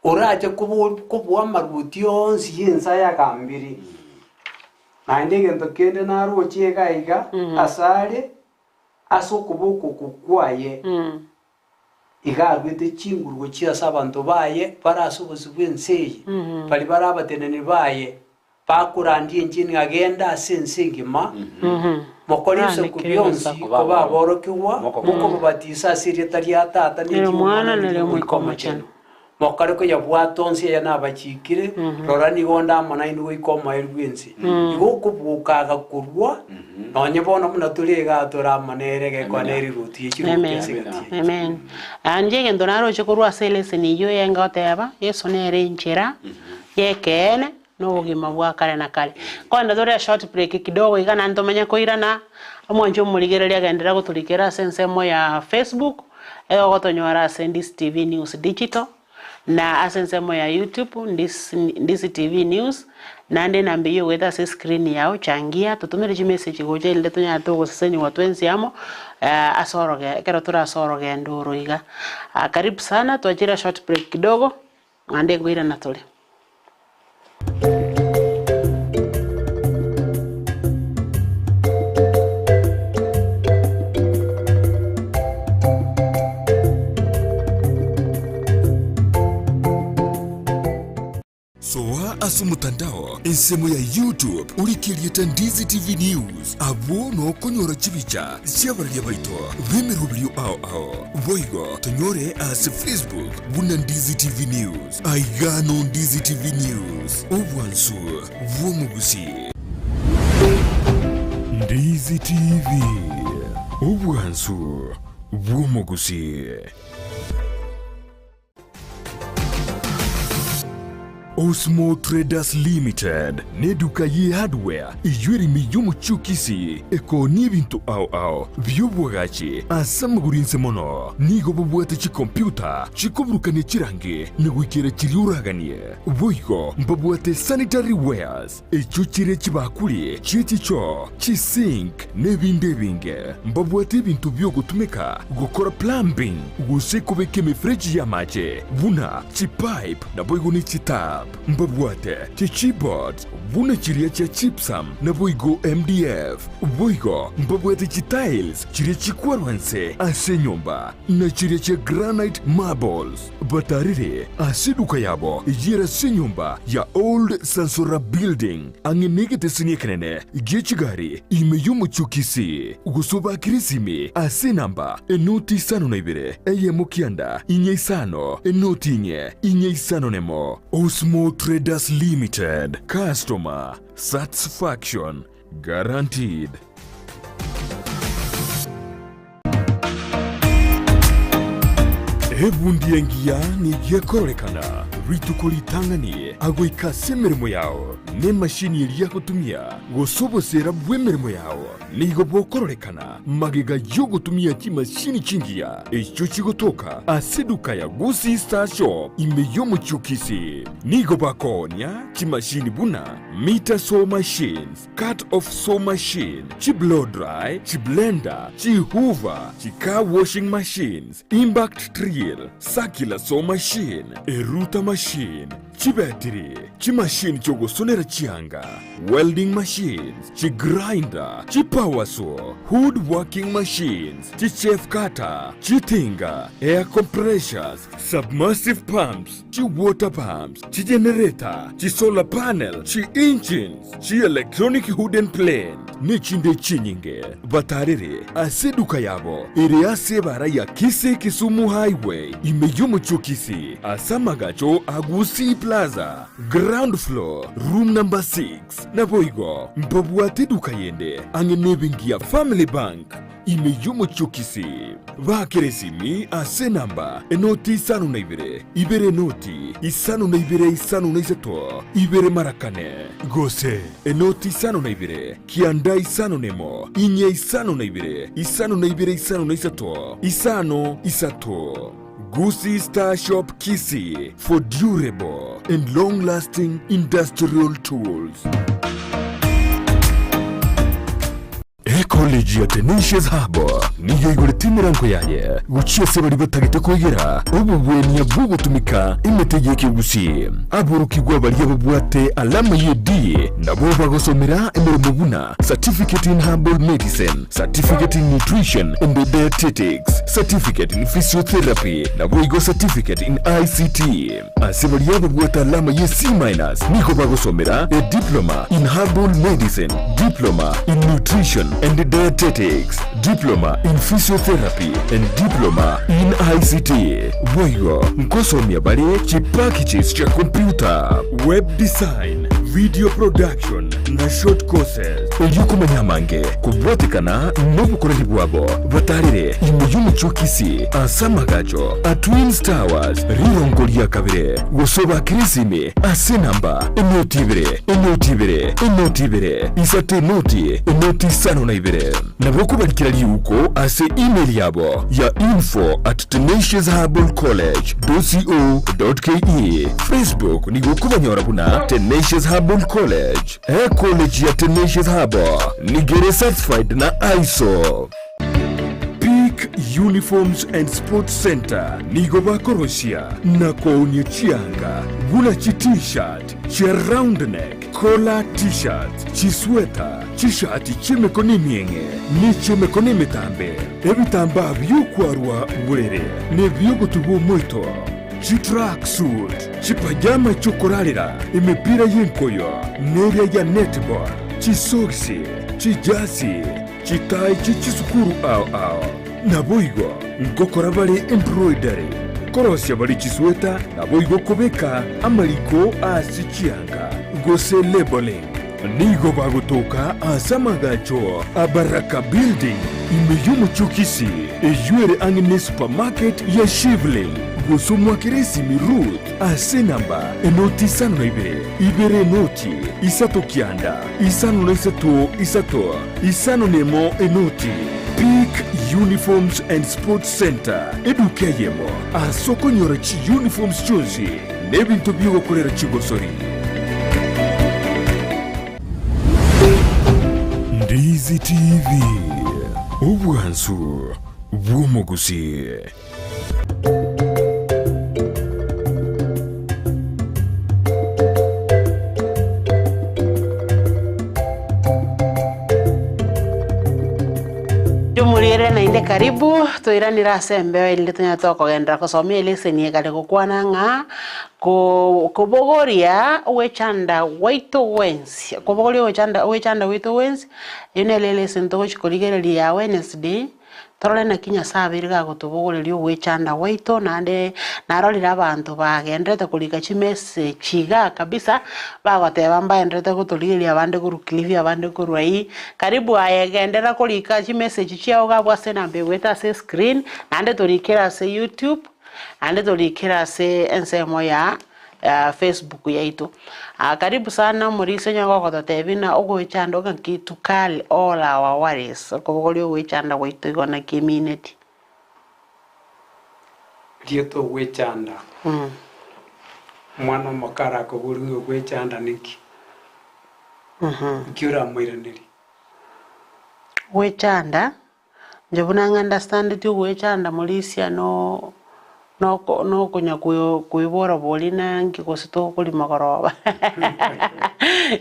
orache kobua amaruoti onsi y'ense ayagambire. Naende egento kende naroche iga iga asare, ase okoboko oko kwaye, iga aruete chinguru gochia ase abanto baye bare ase obosio bw'ense eye, baria bare abateneneri baye, bakorandia enchili ng'a genda ase ense engima, mokore ebisaku Mwaanekere bionsi ebisaku. koba aborokigwa, mokobabatisa ase erieta ria Tata, na Nere eri'Omwana, Omwana, na nere eri'Omoika Omoika Omochenu. Omochenu. Mokare koyabwata onsi aya nabachikire, rora nigo onde amo nainwe goika omoerio bw'ense. Igo okoboka agakorwa, nonye bono buna tore igaa tore amo nere egekoa nere riruoti ye chiruoti Amen. ase egati yaito. Amen. Ah, inche egento naroche korwa ase elesson eyio engoteba, Yeso nere enchera y'ekeene na obogima bwa kare na kare. Kogenda tore a short break kidogo iga naende tomanye koirana, omwanchi omorigereria agenderere gotorikera ase ensemo ya Facebook, egogotonyora ase Ndisi TV News Digital, na ase ensemo ya YouTube Ndisi Ndisi TV News, naende enamba eyio ogoeta ase escreen yao changia, totomere chimessage gocha erinde tonyare togosesenigwa twensi amo, ase oroge ekero tore ase orogendo oro iga. Karibu sana, twachire a short break kidogo. Naende nkoirana tore. Soa ase omotandao ensemo ya YouTube orike erieta Ndizi TV News, abwo nokonyora chibicha chi'abararia baito b'emeroberio ao ao. Boigo tonyore ase Facebook buna Ndizi TV News. Aiga no Ndizi TV News, obwansu bw'omogusii. Ndizi TV, obwansu bw'omogusii. Osmo Traders Limited neduka ye hardware eyio ere ime y'omochie o Kisii ekoonia ebinto ao ao bi'oboagachi ase amagoro inse mono. Nigo bobwate chikompyuta chikoburukania chirangi na goikera chiria oraganie. Boigo mbabwate sanitary wares echio chire chibakuri chie chichoo, chisink na ebinde ebinge. Mbabwate ebinto bi'ogotumeka gokora plumbing gose kobeka emefereji y'amache buna chipipe naboigo ne chitap. Mbabwate chichipboards buna chiria chia gypsum naboigo MDF. Boigo mbabwate chitiles chiria chikwarwa nse ase enyomba na chiria chia granite marbles. Batarire ase eduka yabo eyio ere ase enyomba ya Old Sansora Building ang'e negeteseni ekenene gie chigari ime y'omochie o Kisii, gose obakire esimi ase enamba enoti isano na ibere eyemo kianda inye isano enoti inye inye isano nemo. Osmo Traders Limited, Customer Satisfaction Guaranteed. Ebundi engiya nigo ekororekana rituko ritang'ani agoika ase emeremo yao. Nemashini eria agotumia gose obosera bw'emeremo yao nigo bokororekana magega y'ogotumia chimashini chingiya echio chigotoka ase eduka ya Gusii Star Shop ime y'omochie o Kisii. Nigo bakoonia chimashini buna meter saw machines, cut off saw machine, chi-blow dry, chi-blender, chi-hoover, chi-car washing machines, impact drill, circular saw machine, erouter machine, Chibetiri, chimashini chi'ogosonera chianga, welding machines, chigrinder, chipower saw, wood working machines, chichaff cutter, chitinga, air compressors, submersive pumps, chiwater pumps, chigenerator, chisolar panel, chi-engines, chi-electronic wooden plane, nechinde chinyinge. Batarere ase eduka yabo ere ase ebara ya Kisii Kisumu Highway ime y'omochie o Kisii ase amagacho a Gusii Plaza, ground floor, room number 6. Naboigo mbabwate eduka yende ang'e nebenki ya Family Bank ime y'omochie o Kisii. Baakere esimi ase enamba enoti isano na ibere, ibere enoti isano na ibere isano na isato, ibere mara kane, gose enoti isano na ibere, Kianda isano nemo, inye isano na ibere, isano na ibere isano na isato, isano isato. Gusii Star Shop Kisii for durable and long lasting industrial tools. Ecollege ya Tenacious Hub nigo eigorete emerango yaye gochia ase baria batagete koigera obobwenia bw'ogotumika emete y'ekegusii. Aborokigwa baria babwate alama ye D nabo bagosomera emeremo buna Certificate in Herbal Medicine, Certificate in Nutrition and Dietetics, Certificate in Physiotherapy naboigo Certificate in ICT. Ase baria babwate alama ye C minus nigo bagosomera a Diploma in Herbal Medicine, Diploma in Nutrition and Dietetics, Diploma in Physiotherapy and Diploma in ICT. Boigo nkosomia bare chipackages chia computer, web design, video production na short courses. Erio komanya amange kobwatekana nobokoreri bwabo, batarere ime y'omochie o Kisii ase amagacho a Twins Towers rirongo ria kabere, gose obakere esimi ase enamba enoti ibere, enoti ibere, enoti ibere, isato enoti, enoti isano na ibere. Nabo okobarikera riuko ase email yabo ya info at tenaciousherbalcollege.co.ke. Facebook nigo okobanyora buna Tenacious Herbal College. Ecollege ya Tenacious Herbal nigo ere certified na ISO. Peak Uniforms and Sports Centre nigo bakorosia na koonia chianga buna chi T-shirt, chia round neck, collar T-shirts, chisweta, chishati chi'emekono emieng'e, ne chi'emekono emetambe, ebitambaa bi'okwarwa borere, na ebi'ogotubwa omoito, chitracksuit, chipajama chi'okorarera, emepira y'enkoyo, na eria ya netball, chisogisi, chijasi, chitai chie chisukuru ao ao. Naboigo ngokora bare embroidery, korosia bare chisweta, naboigo kobeka amariko ase chianga, gose labelling. Nigo bagotoka ase amagacho a Baraka Building ime y'omochie o Kisii, eyio ere ang'e ne supermarket ya Shivling. Gose omwakere esimi Ruth ase enamba enoti isano na ibere, ibere enoti, isato kianda, isano na isato isato, isano na emo enoti. Peak Uniforms and Sports Centre, eduka eyemo ase okonyora chiuniforms chionsi na ebinto bi'ogokorera chigosori. Ndizi TV, obwansu bw'omogusii. Jumuriere naende karibu, toiranire ase embeo erinde tonyare tokogenderera kosoma eleseni ekare gokwana ng'a ko kobogoria ogwechanda gwaito gwensi, kobogoria ogwechanda ogwechanda gwaito gwensi, eyio nere eleseni togochia korigereria ya Wednesday, Torore naki Nyasae abeire gagotobogoreria ogwechanda gwaito, naende narorire abanto bagenderete korika chimessage igaa kabisa, bagoteba mbaenderete gotorigereria abande korwa Kilifi abande korwa ii. Karibu aye genderera korika chimessage chiago iga abwo ase enamba egoeta ase escreen, naende torikere ase YouTube, naende torikere ase ensemo ya. Facebook yaito. Karibu sana omorisia onye gogototebia ng'a ogoechanda ng'aki to carry all our worries, okobogoria ogoechanda gwaito igo naki emineti. Rieta ogwechanda. Omwana omoke arakoborie ng'a ogwechanda ninki? Nki oramoiranerie? Gwechanda, inche buna ng'understandeti ogwechanda morisia no noko nokonya koibora bori na nki gose tokori magoroba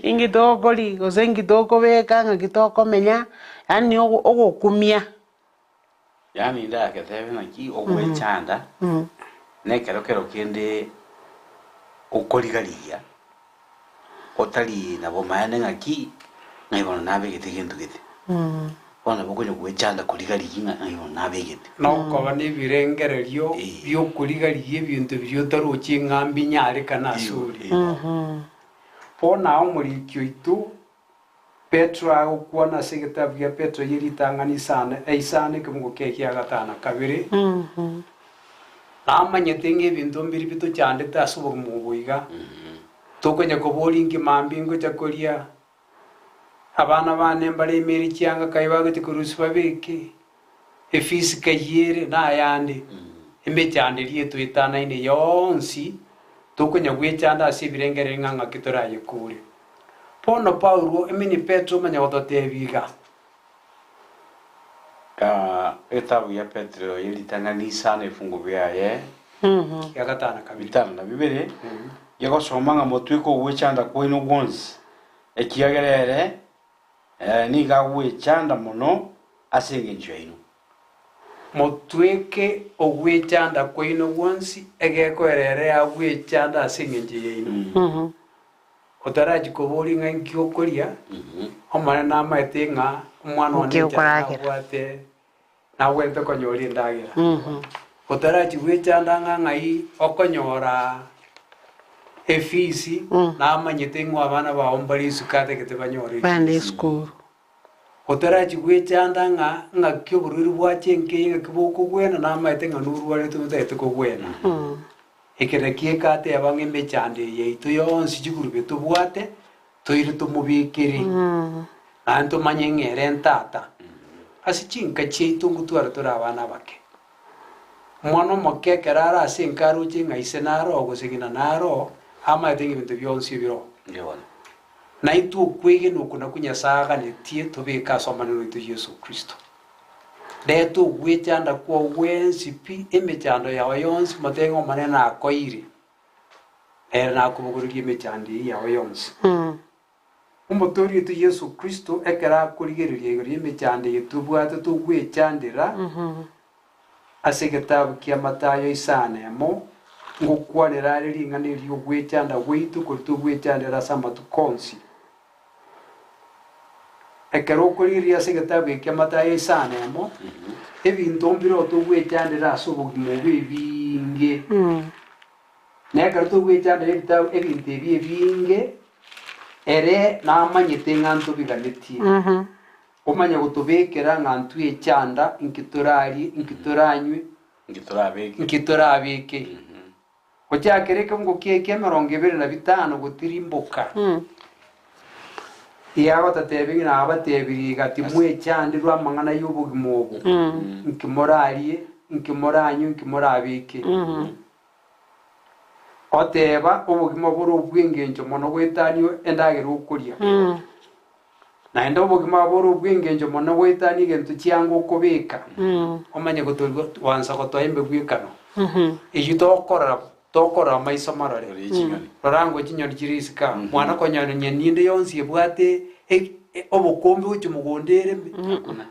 inki tokori gose inki tokobeka ng'aki tokomenya, yaani ogokumia. Yaani ndagetebe naki ogwechanda, na ekero kero kende okoriga-rigia, otari na bomaene ng'aki, ng'ai bono nabegete egento gete. Bono nabo okonya gwechanda koriga-rigia ng'a ng'ai bono nabegete. Na okoba nebirengererio bi'okoriga-rigia ebinto biria otaroche ng'a mbinyarekane asore. Bono aa omoriki oito Petero agokwana ase egetabu gia Petero ye ritang'ani isano isano ekemungo kiaye kia gatano na kabere, Namanyete ng'a ebinto mbiri bitochandete ase obogima obo iga, tokonya koboria inki mambia ngocha koria, abana bane mbaremere chianga kai bagochia korusia babeke, efisi kai ere, na ayande, emechando eria etoetanaine yonsi, tokonya gwechanda ase ebirengererio ng'a ng'aki torayekore. Bono Paulo, emini Petro omanye gototebia iga. Egetabu gia Petero ye ritang'ani isano ebifungo biaye Gia gatano na kabere. bitano na bibere, gegosoma ng'a motweke ogwechanda kwaino gwonsi, ekiagera ere nigo agwechanda mono ase engencho yaino. Motweke ogwechanda kwaino gwonsi, egekoera ere agwechanda ase engencho yaino. Otarachia koboria ng'a inki okoria, Omonene namaete ng'a omwana one Inki enchara okoragera. nabwate nagwenerete konyora endagera. Otarachia gwechanda ng'a ng'ai okonyora efees, namanyete ng'a abana bao mbare isiko atagete banyore Bande efees. esukuru. Otarachia gwechanda ng'a ng'aki oborwaire bwacha enkeye ng'aki bokogwena, namaete ng'a norwarete otagete kogwena. Eke nakio egateba ng'a emechando eye yaito yonsi chigurube tobwate, toire tomobekere, naende tomanye ng'a ere ntata. Ase chinka chiaito ngotwara tore abana abake. Omwana omoke ekero are ase enka aroche ng'a ise naro oo gose ng'ina naro oo, amaete ng'a ebinto bionsi ebire oo. Naintwe okwegena oko nakwo Nyasae aganetie tobeke ase Omonene oito Yeso Kristo. Reta ogwechanda kwao gwensi pi, emechando yao yonsi, motebe ng'a Omonene nakoeire, nere nakobogorerie emechando eyio yao yonsi. Omotoori oito Yeso Kristo ekero akorigereria igoro y'emechando eye tobwate togwechandera, Ase egetabu kia Matayo isano emo, ngokwanera are ring'ana eri ogwechanda gwaito koria togwechandera ase amatuko onsi. Ekero okorigereria ase egetabu eke kia Matayo isano emo, ebinto mbireo togwechandera ase obogima obo ebinge. Na ekero togwechandera ebitabu ebinto ebi ebinge, ere namanyete ng'a ntobiganetie. Omanye gotobekera ng'a ntwechanda inki torarie, inki toranywe, Inki torabeke. inki torabeke. Gochakera ekeungo kiaye ki'emerongo ebere na bitano gotirimboka. Iga agototebia ng'a nabatebirie iga, Timwechanderwe amang'ana y'obogima obo, inki morarie, inki moranywe, inki morabeke. Oteba, Obogima bore obw'engencho mono goetania endagera okoria. Naende obogima bore obw'engencho mono goetania egento chianga okobeka. Omanye gotoigwa gwansa gotoa emegwekano eyio tokorora tokorora amaiso marore. Rora chinyoni. Rora ango chinyoni chire isiko aa. Mwana konyora nyoni ende yonsi ebwate e- e- obokombe gochia mogondo ereme. Hakuna.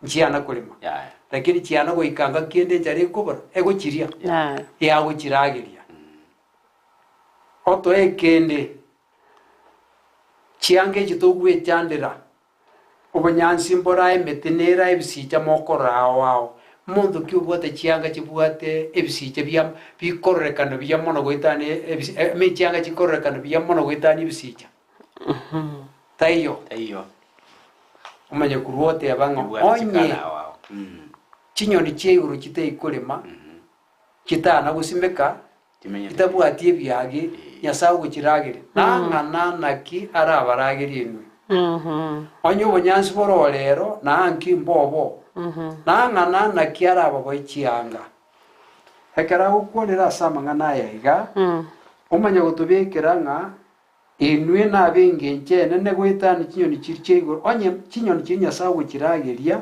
Nchiana korema. Yaya. Lakini chiana goika ngaki ende enchara ekobora, egochiria, Yaya. yagochirageria. Otoe ekende, chianga echi togwechandera, obonyansi mbore emete nere ebisicha mokorora ao ao. Monto ki obwate chianga chibwate ebisicha bia bikororekana buya mono goetania ebisi ime chianga chikororekana buya mono goetania ebisicha? Taiyo. Taiyo. Omanye korwa oteba ng'a Ebwate onye chikana ao ao. Mm. chinyoni chia igoro chitai korema, chitana gosimeka, Timenyete. Itabwati ebiage, Nyasae ogochirageria, nang'ana naki arabaragerie inwe? Onye obonyansi bore orero, na anki mbobo, nang'ana naki arababoe chianga? Ekero agokwanera ase amang'ana aya iga, omanye gotobekera ng'a inwe nab'engencho enene goetania chinyoni chiria chia igoro, onye chinyoni chiria Nyasae ogochirageria,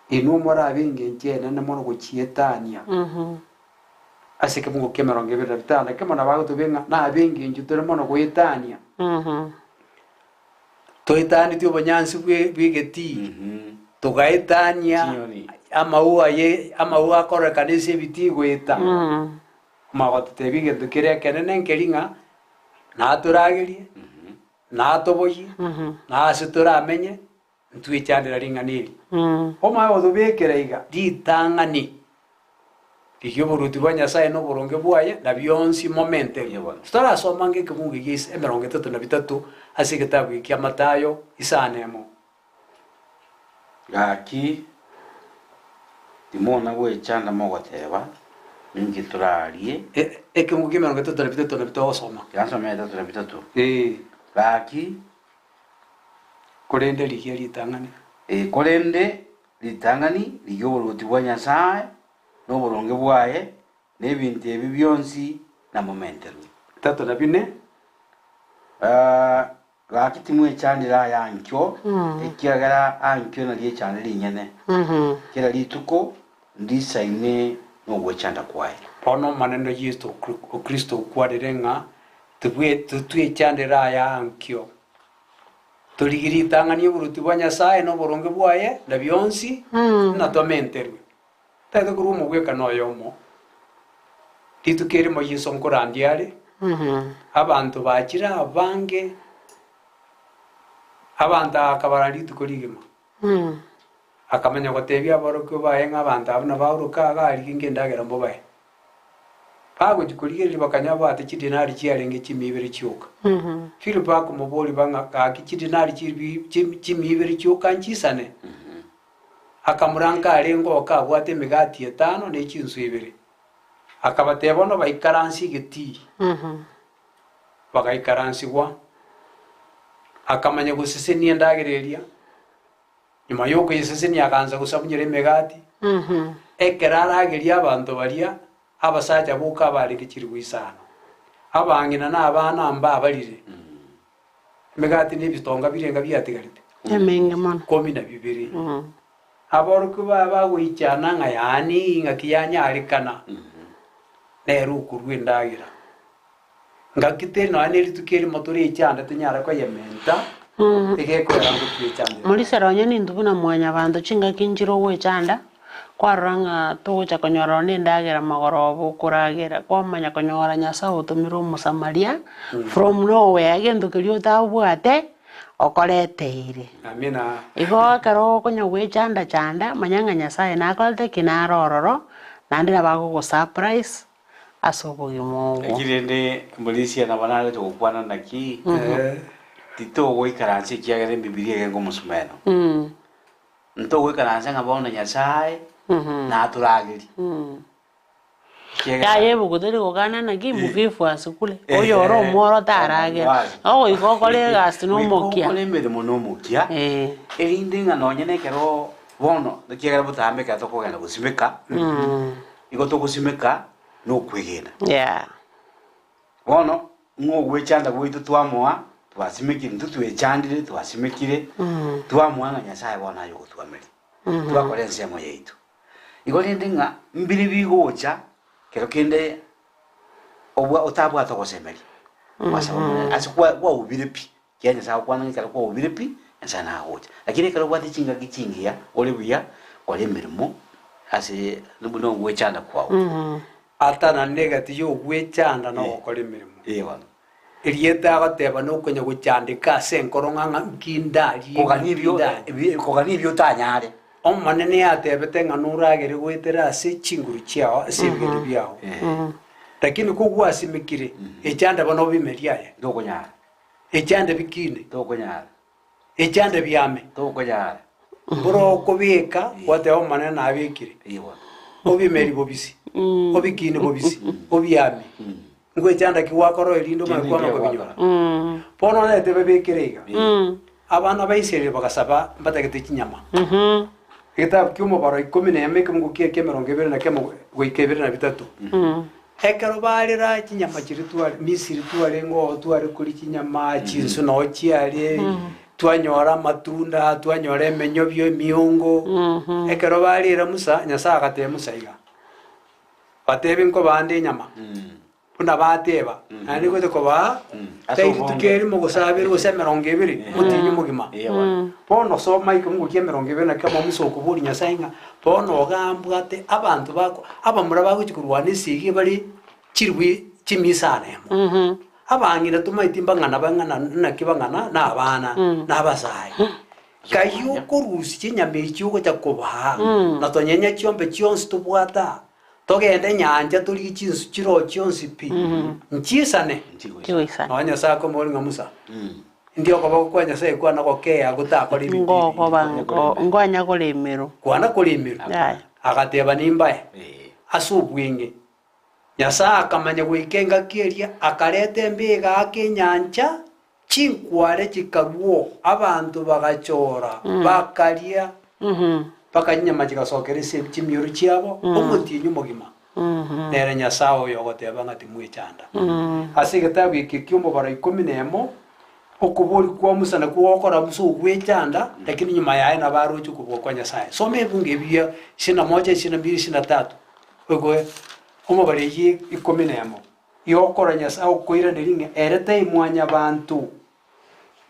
inwe morabe engencho enene mono gochietania. Ase ekemungo ki'emerongo ebere na bitano na kemo nabo agotobia ng'a nabe engencho tore mono goetania. Toetanetie obonyansi bwe bw'egetii, togaetania Chinyoni. amaua ye amaua akororekana ase ebitii goeta. Omanye gototebia egento kere ekenene nkeri ng'a natoragerie, natoboyie, na ase toramenye, Ntwechandera ring'ana eri. Omanye gotobekera iga ritang'ani riria oboruoti bwa Nyasae na oboronge bwaye, na bionsi momenterwe. Titorasoma ange ekebungo egia ise emerongo etato na bitato ase egetabu eke kia Mathayo isano emo. Gaki, timona gwechanda mogoteba, Ninki torarie? Ekebungo kia emerongo etato na bitato nabio togosoma. Tiga nsome etato na bitato. Ee. Gaki, Korende rigia ritang'ani. Ee, korende ritang'ani rigia oboruoti bwa Nyasae, na oboronge bwaye, na ebinto ebi bionsi namomenterwe. Bitato na bine. Gaki timwechandera aya ankio, ekiagera ankio nario echande rinyene. Kera rituko ndisaine nogwechanda kwaye. Bono Omonene Yeso Kristo okwanire ng'a titwechandera aya ankio. Torigie ritang'ani oboruoti bwa Nyasae na oboronge bwaye, na bionsi natomenterwe. Tari korwa omogwekano oyomo, rituko erimo Yeso nkorandia are, abanto bachire abange, abanto akabara rituko rigima. Akamanya gotebia aborokigwa baye ng'a abanto abwo nabaoroke iga arigie endagera mbobae. Bagochia korigereria bakanyora babwate chidinari chiarenge chimia ibere chioka. Filipo akomoboria bang'a gaki chidinari chibi chimia ibere chioka nchisane? Akamoranka arenge oka abwate emegati etano ne chinswe ibere. Akabatebia bono baikaranse egetii. Bagaikaransigwa. Akamanya gosesenia endagera eria. Nyuma y'okoyesesenia agansa gosabunyera emegati, ekero aragerie abanto baria, abasacha boka abarenge chilifu isano, abang'ina na abana mbabarire. Emegati na ebitonga birenga biatigarete? Emenge mono. Ikomi na bibere. Aborokigwa baye bagoichana ng'a yaani ng'aki yanyarekana nere okorua endagera. Ngaki teri nonya ne rituko erimo torechande tonyare koyementa, egekoera ngotwechandera. Morisera onye nintwe buna mwanyabanto chingaki nchire ogwechanda, kwarora ng'a togocha konyora nonya nendagera magoroba okoragera, kwamanya konyora Nyasae otomire omosamaria from nowhere egento keria otabwate okoreteire. Amina. Igo ekero okonya gwechanda chanda, manya ng'a Nyasaye nakorete ki nare ororo, naende nabo agogosurprise. ase obogima obwo. Naki rende omorisia nabo narete gokwana naki, titogoikaransa ekiagera emibiri egenge omosumeno. Ntogoikaransa ng'a bono Nyasae natoragerie. Ekiagera Yaya ebuku teri gokana naki muvivu asikure, oyo ore omworo taragera. Ogoika okore egasi na Goika omokia. okore emeremo na omokia, erinde ng'a nonye na ekero bono, ekiagera botambe ekero tokogenda gosimeka, Igo togosimeka nokwegena. Yeah. Bono ng'a ogwechanda gwaito twamoa, twasimekire, intwe twechandire, twasimekire, twamoa ng'a Nyasaye bono aye ogotwameria. Twakora ensemo yaito. Igo rende ng'a mbire bigocha, kero kende obwa otabwate ogosemeria, gwasaba Omonene ase kwa kwaubire pi, Ekiagera Nyasae agokwana ng'a ekero kwaubire pi, Nyasae nagocha. Lakini ekero obwate chingaki chingiya, ore buya, kora emeremo ase buna ogwechanda kwao. Atanane egati y'ogwechanda na ogokora emeremo. Ee bono. Erieta agoteba nokonya gochandeka ase enkoro ng'a ng'a nki ndarie, Kogania nki ebio ndanywe. ebi kogania ebio otanyare. Omonene yatebete ng'a noragere goetera ase chinguru chiao ase ebigeni biao. Lakini kogwasimekire, echande bono obimerie aye. Tokonyara. Echande bikine. Tokonyara. Echande biame. Tokonyara. Mboro okobeka gwateba Omonene nabekire. Ee bono. Obimeri bobisi. Obikine bobisi, obiame. Ngwechanda ki gwakora erinde omanye Kende kwama nkiya kobinyora. gwakora. Bono orete babekere iga. Abana ba Israeli bagasaba mbatagete chinyama. Egetabu kia omobaro ikomi na emo ekemungu kia emerongo ebere na kemo goika ebere na bitato. Ekero barera chinyama chiria tware Misiri twarenge oo tware koria chinyama, chinsu noo chiare, twanyora amatunda, twanyora emenyobio, emiongo. Ekero barera Musa, Nyasae agatebia Musa iga, Batebi nkobande enyama, buna bateba, naende nigocha kobaa Ase tai rituko obonge. erimo gose abere gose emerongo ebere, omotienyi omogima. Eeh bono. Bono soma ekemungo kia emerongo ebere na kemo Musa okoboria Nyasae ng'a, bono ogambwate abanto bako abamura bagochia korwana esegi bare chirwe chimisana emo. Abang'ina tomaeti mbang'ana bang'ana naki bang'ana na abana, na abasae. Kai okorusia chinyama echi ogocha kobaa, na tonyenya chiombe chionsi tobwate aa, togende nyancha torigie chinsu chiroo chionsi pi, nchisane. Chigoisana. Nonya Nyasae akomoboria ng'a Musa, ndi okoboko kwa Nyasae kwana gokea gotakora ebinto ebi. Ngokoba ngo ngwanya koremerwa. Kwana koremerwa. Yaya. Agateba nimbae Eh. ase obweng'e. Nyasae akamanya goika engaki eria, akareta embiga ake enyancha, Chinkware chikarwoo, abanto bagachora, bakaria, mpaka chinyama chigasokera ase chimioro chiabo, omotienyi omogima. Nere Nyasae oyo ogoteba ng'a timwechanda. Ase egetabu eke ki'omobaro ikomi na emo, okobori kwa Musa nakwo gokora Musa ogwechanda, lakini nyuma yaye nabo aroche okobua kwa Nyasae. Soma ebungo ebi bia ishirini na moja, ishirini na mbili, ishirini na tatu, oigwe omobaro eyio ikomi na emo. Yokora Nyasae okoiraneria ng'a ere tai mwanyabanto,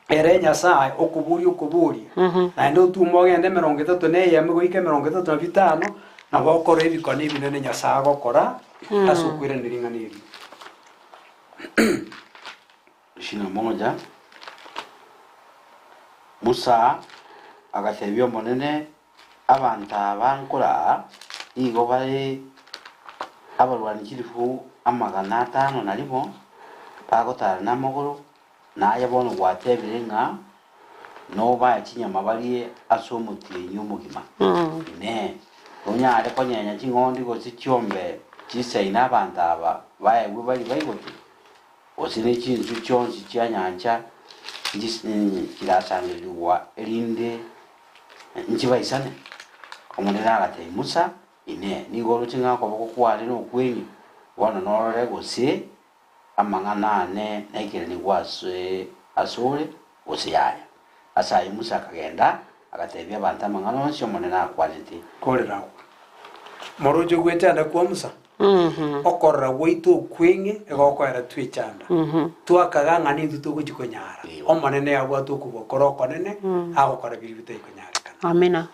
ere Nyasae okoboria okoboria, naende otume ogende emerongo etato na eyemo goika emerongo etato na bitano, nabo okore ebikone ebinene Nyasae agokora ase okoiraneria ring'ana erio. Ishirini na moja, Musa agatebia Omonene, Abanto aba nkoraa nigo bare abarwani chilifu amagana atano na rimo, bagotara namagoro, na aye bono gwatebire ng'a nobae chinyama barie ase omotienyi omogima. Inee! Nonyare konyenya ching'ondi gose chiombe chisaine abanto aba baegwe barie baigote? Gose ne chinswe chionsi chia nyancha chirasangererigwa erinde nchibaisane? Omonene agatebia Musa, Inee! Nigo oroche ng'a okoboko kwane nokweng'e? Bono norore gose amang'ana aane naikeranigwe ase asore, gose yaya. Ase ayio Musa akagenda, agatebia abanto amang'ana onsi Omonene akwanete. Korera agwo, moroche gwechanda kwa Musa, okorora gwaito okweng'e egokoera twechanda, twakaga ng'a nintwe togochia konyara. Omonene abwate okobua kore okonene, agokora biria bitaikonyarekana. Amina.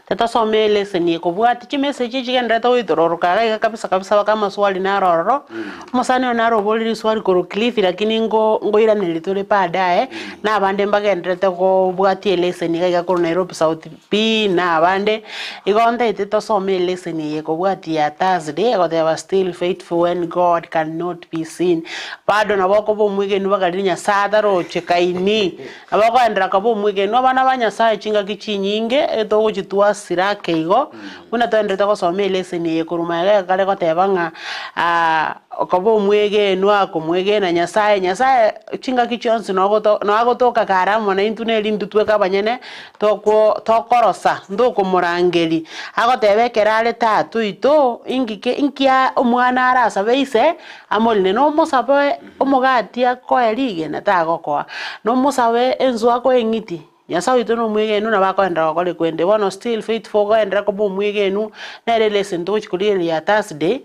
Tetosome eleseni ekobwati chimessage chigenderete goitororoka iga iga kabisa kabisa mpaka amaswali naro ororo, omosani oyo naro oborire riswali korwa Kilifi lakini ngo ngoiraneria tore baadaye, na abande mbagenderete kobwatia eleseni iga iga korwa Nairobi South B na abande, igo ntaete tosome eleseni eye ekobwatia ya Thursday egoteba still faithful when God cannot be seen. Bado nabo okoba omwegeni mpaka riria Nyasaye atarochekaini. Nabo okoenderera koba omwegenwa abana ba Nyasae chingaki chinyinge etogochitwasira ake igo, buna toenderete gosoma eleseni eye korwa magega ekare goteba ng'a okoba omwegenwa komwegena Nyasae, Nyasae chingaki chionsi nogoto noagotoka kare amo naintwe na erinde tweka abanyene tokwo tokorosa ntokomorangeria. Agoteba ekero are Tata oito, inki ke inki omwana arasabe ise amorine, nomosabe. Omogati akoe rigena, tagokoa, na omosabe enswe akoe eng'iti. Nyasae oito nomwegenwa nabo akoenderera gokora ekwende. Bono still faithful okoenderera koba omwegenwa, nere elesson togochia korigereria ya Thursday,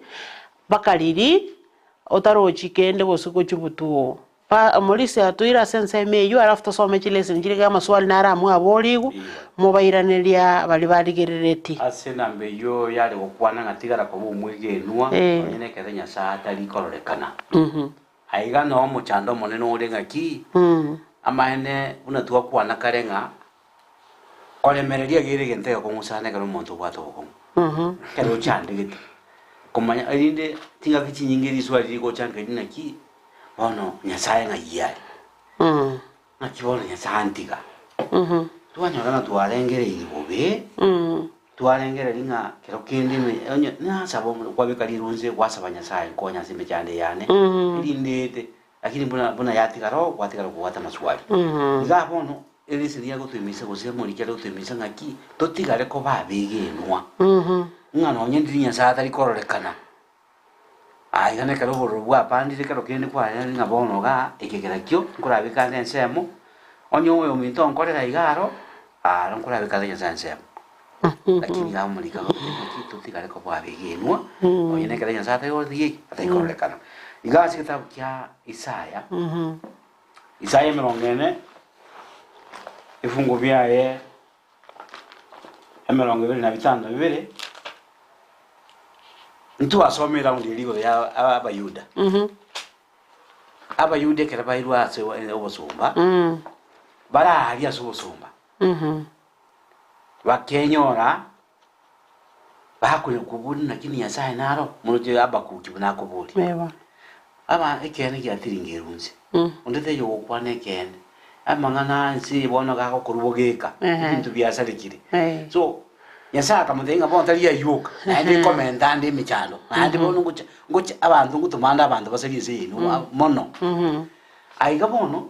mpaka riria otarochi kende gose gochia obotuo. Pa omorisia toire ase ensemo eywo alafu tosome chilesson chiria iga amaswali naro amwaborigwe, mobairaneria baria barigereretie. Ase enamba eyio yare gokwana ng'a tigara koba omwegenwa, nonya nekero Nyasae atari kororekana. Aiga noo omochando omonene ore ng'aki, amaene buna twakwana kare ng'a koremereria iga ere egento egekong'u sana ekero omonto obwate obokong'u, ekero ochandegete, komanya erinde chingaki chinyinge riswali rigocha nkeri naki, bono Nyasae ng'ai are? Naki bono Nyasae antiga? Twanyora ng'a twarengereirie bobe. Twarengereria ng'a kero kende ime onye nasaba omorero kwabeka rirunse gwasaba Nyasaye nkonye ase emechando eye yane, erinde lakini buna buna yatigara oo gwatigara kobwata amaswali. Igaa bono ereseni yagotoimisa gose omoriki are gotoimisa ng'aki totigare koba abegenwa, ng'a nonye ndiri Nyasaye atari kororekana, aiga na ekero obororo bwapandire ekero kende kwarenge ng'a bono igaa eke kerakio nkorabeke ande ensemo, onye oyominto onkorera iga aro, aro nkorabeke ase Nyasaye ensemo. Lakini iga omoriki agoteba ng'aki totigare koba abegenwa, nonye na ekero Nyasaye atari gotiga eki, atari kororekana. Iga ase egetabu kia Isaya, Isaya emerongo ene, ebifungo biaye emerongo ebere na bitano na bibere, ntwasoma eraundi eria igoro ya Abayuda. Abayuda ekero bairwe ase obosomba, baraaria ase obosomba, bakenyora bakonya koboria naki Nyasaye naro, moroche Habakuki buna akoboria. Eba. Aba ekeene giatiringerwe inse, onde taiyo ogokwana ekeene, amang'ana a ense eye bono gagokorwa bogeka, ebinto biasarekire. So, Nyasaye akamotebia ng'a bono tari ayio oka, naende nkomenta ande emechando, naende bono ngocha ngocha abanto ngotoma ande abanto basarie ense eye ino mono. Aiga bono,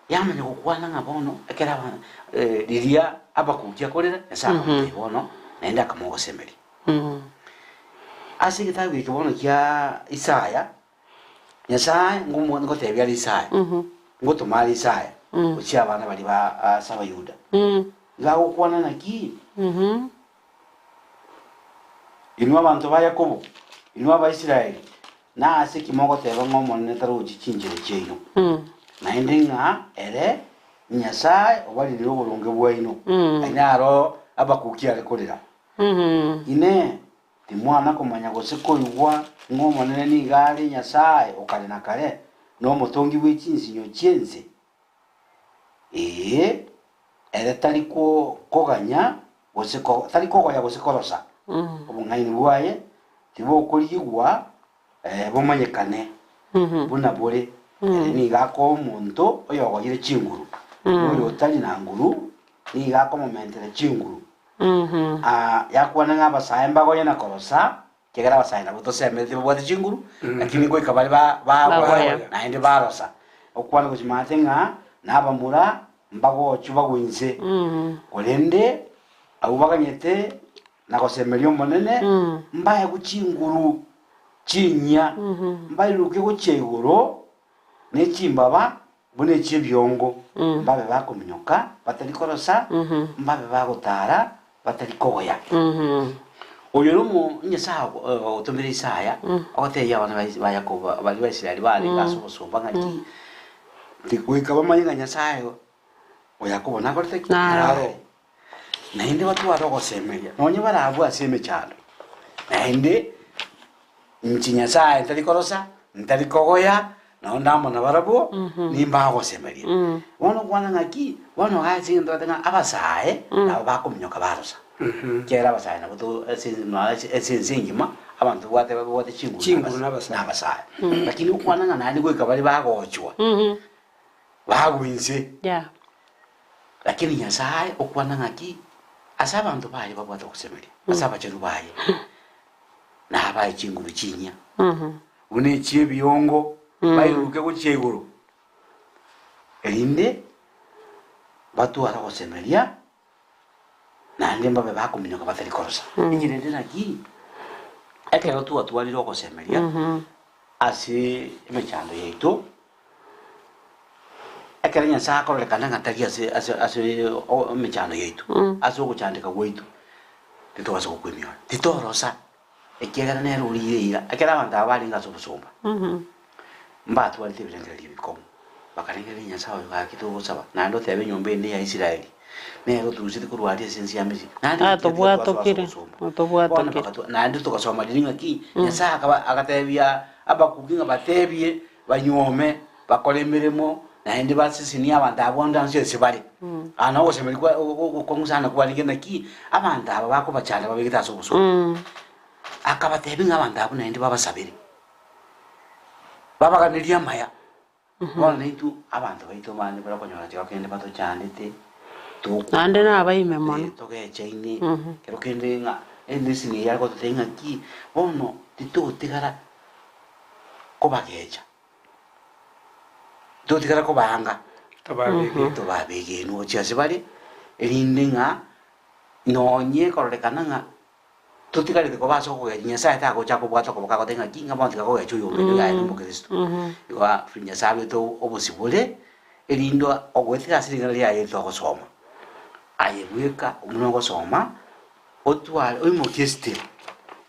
yamanya gokwana ng'a bono ekero aba riria Habakuki akorera, Nyasaye akamotebia bono, naende akamoa ogosemeria. Ase egetabu eke bono kia Isaya, Nyasae ngomo ngotebia are Isaya, ngotoma are Isaya gochia abana baria ba ase Abayuda. Iga agokwana naki? Inwe abanto ba Yakobo, inwe Abaisraeli, nase ki mogoteba ng'a Omonene tarochi chinchera chiaino, naende ng'a ere Nyasae obarinire oboronge bwaino? Ayio naro Habakuki are korera. Inee! Timwana komanya gose koigwa ng'a Omonene nigo are Nyasae o kare na kare, na Omotongi bwe chinsinyo chi'ense? Ee, ere tari koganya gose tari kogoya gose korosa, obong'aini bwaye tibokorigigwa bomanyekane buna bore. Ere nigo akoa omonto oyogoyire chinguru, na oyo otari na nguru nigo akomomentera chinguru. Yakwana ng'a abasae mbagoye na korosa, ekiagera abasae nabwo tosemeretie babwate chinguru, lakini goika bare bagoya naende barosa. Okwana gochia maate ng'a nabamura mbagochwa bagwe inse, korende abwo baganyete na gosemeria Omonene mbaegwe chinguru chinyia, mbairuruke gochia igoro ne chimbaba buna echi'ebiongo, mbabe bakominyoka batari korosa, mbabe bagotara batari kogoya. Oyo nomo Nyasae otomire Isaya agotebia abana ba Yakobo baria ba Israeli barenge ase obosomba ng'aki, goika bamanye ng'a Nyasae o Yakobo nakorete ki? Naro. Naende batware ogosemeria, nonye barabwo ase emechando, naende inche Nyasae ntari korosa, ntari kogoya, nonye ndamo nabarabwo, nimbae ogosemeria. Bono okwana ng'aki, bono iga ase egento togote ng'a abasae nabo bakominyoka barosa, ekiagera abasae nabo to ase ase ense engima, abanto babwate babwate chinguru Chinguru na abasae. na abasae. Lakini okwana ng'a naende goika bare bagochwa, bagwa inse. Yeah. Lakini Nyasae okwana ng'aki ase abanto baye babwate ogosemeria, ase abachenu baye, nabae chinguru chinyia, buna echi'ebiongo, bairuruke gochia igoro, erinde batware ogosemeria, naende mbabe bakominyoka batari korosa. Enchera ende naki, ekero twatwarire ogosemeria ase emechando yaito, Ekero Nyasae akororekana ng'a tari ase ase ase emechando yaito, ase ogochandeka gwaito, titobasa gokwa emioyo, titorosa, ekiagera nere orire eira. Ekero abanto aba barenge ase obosomba, mbatwarete ebirengererio ebikong'u, bakarengereria Nyasae oyo gaki togosaba, naende otebe enyomba eye neya Israeli, nere otoruseti korwa aria ase ense ya Misiri, naende naki yatiga twasoa ase Atobwatokire, obosomba. Bono otobwatokire. bagatwa naende togasoma riria ng'aki, Nyasae akaba agatebia Habakuki ng'a batebie Banyuome, bakore emeremo, naende basesenie abanto abwo onde ase ense bare. Aa nao ogosemeria kwa ogokong'u sana kwarenge naki abanto aba bakobachanda babegete ase obosomba. Akabatebia ng'a abanto abwo naende babasabere, babaganerie amaya. Bono naintwe abanto baito bande baria okonyora kero kende batochandete. Tokwa. Naende nabaime mono. Eh, togechaine kero kende ng'a elisini eye agototebia ng'aki bono titotigara kobagecha, totigara kobaanga, Tobabegenwa. tobabegenwa gochia ase bare, erinde ng'a nonye ekororekana ng'a totigarete koba ase okogecha Nyasaye tagocha kobwata okoboko agoteba ng'aki ng'a bono tiga kogecha oyo ominto oyo aye nomokristo. Igo Nyasaye aruete obosibore, erinde ogoetera ase ring'ana riaye togosoma. Aye bweka buna ogosoma, otware oimokie estep,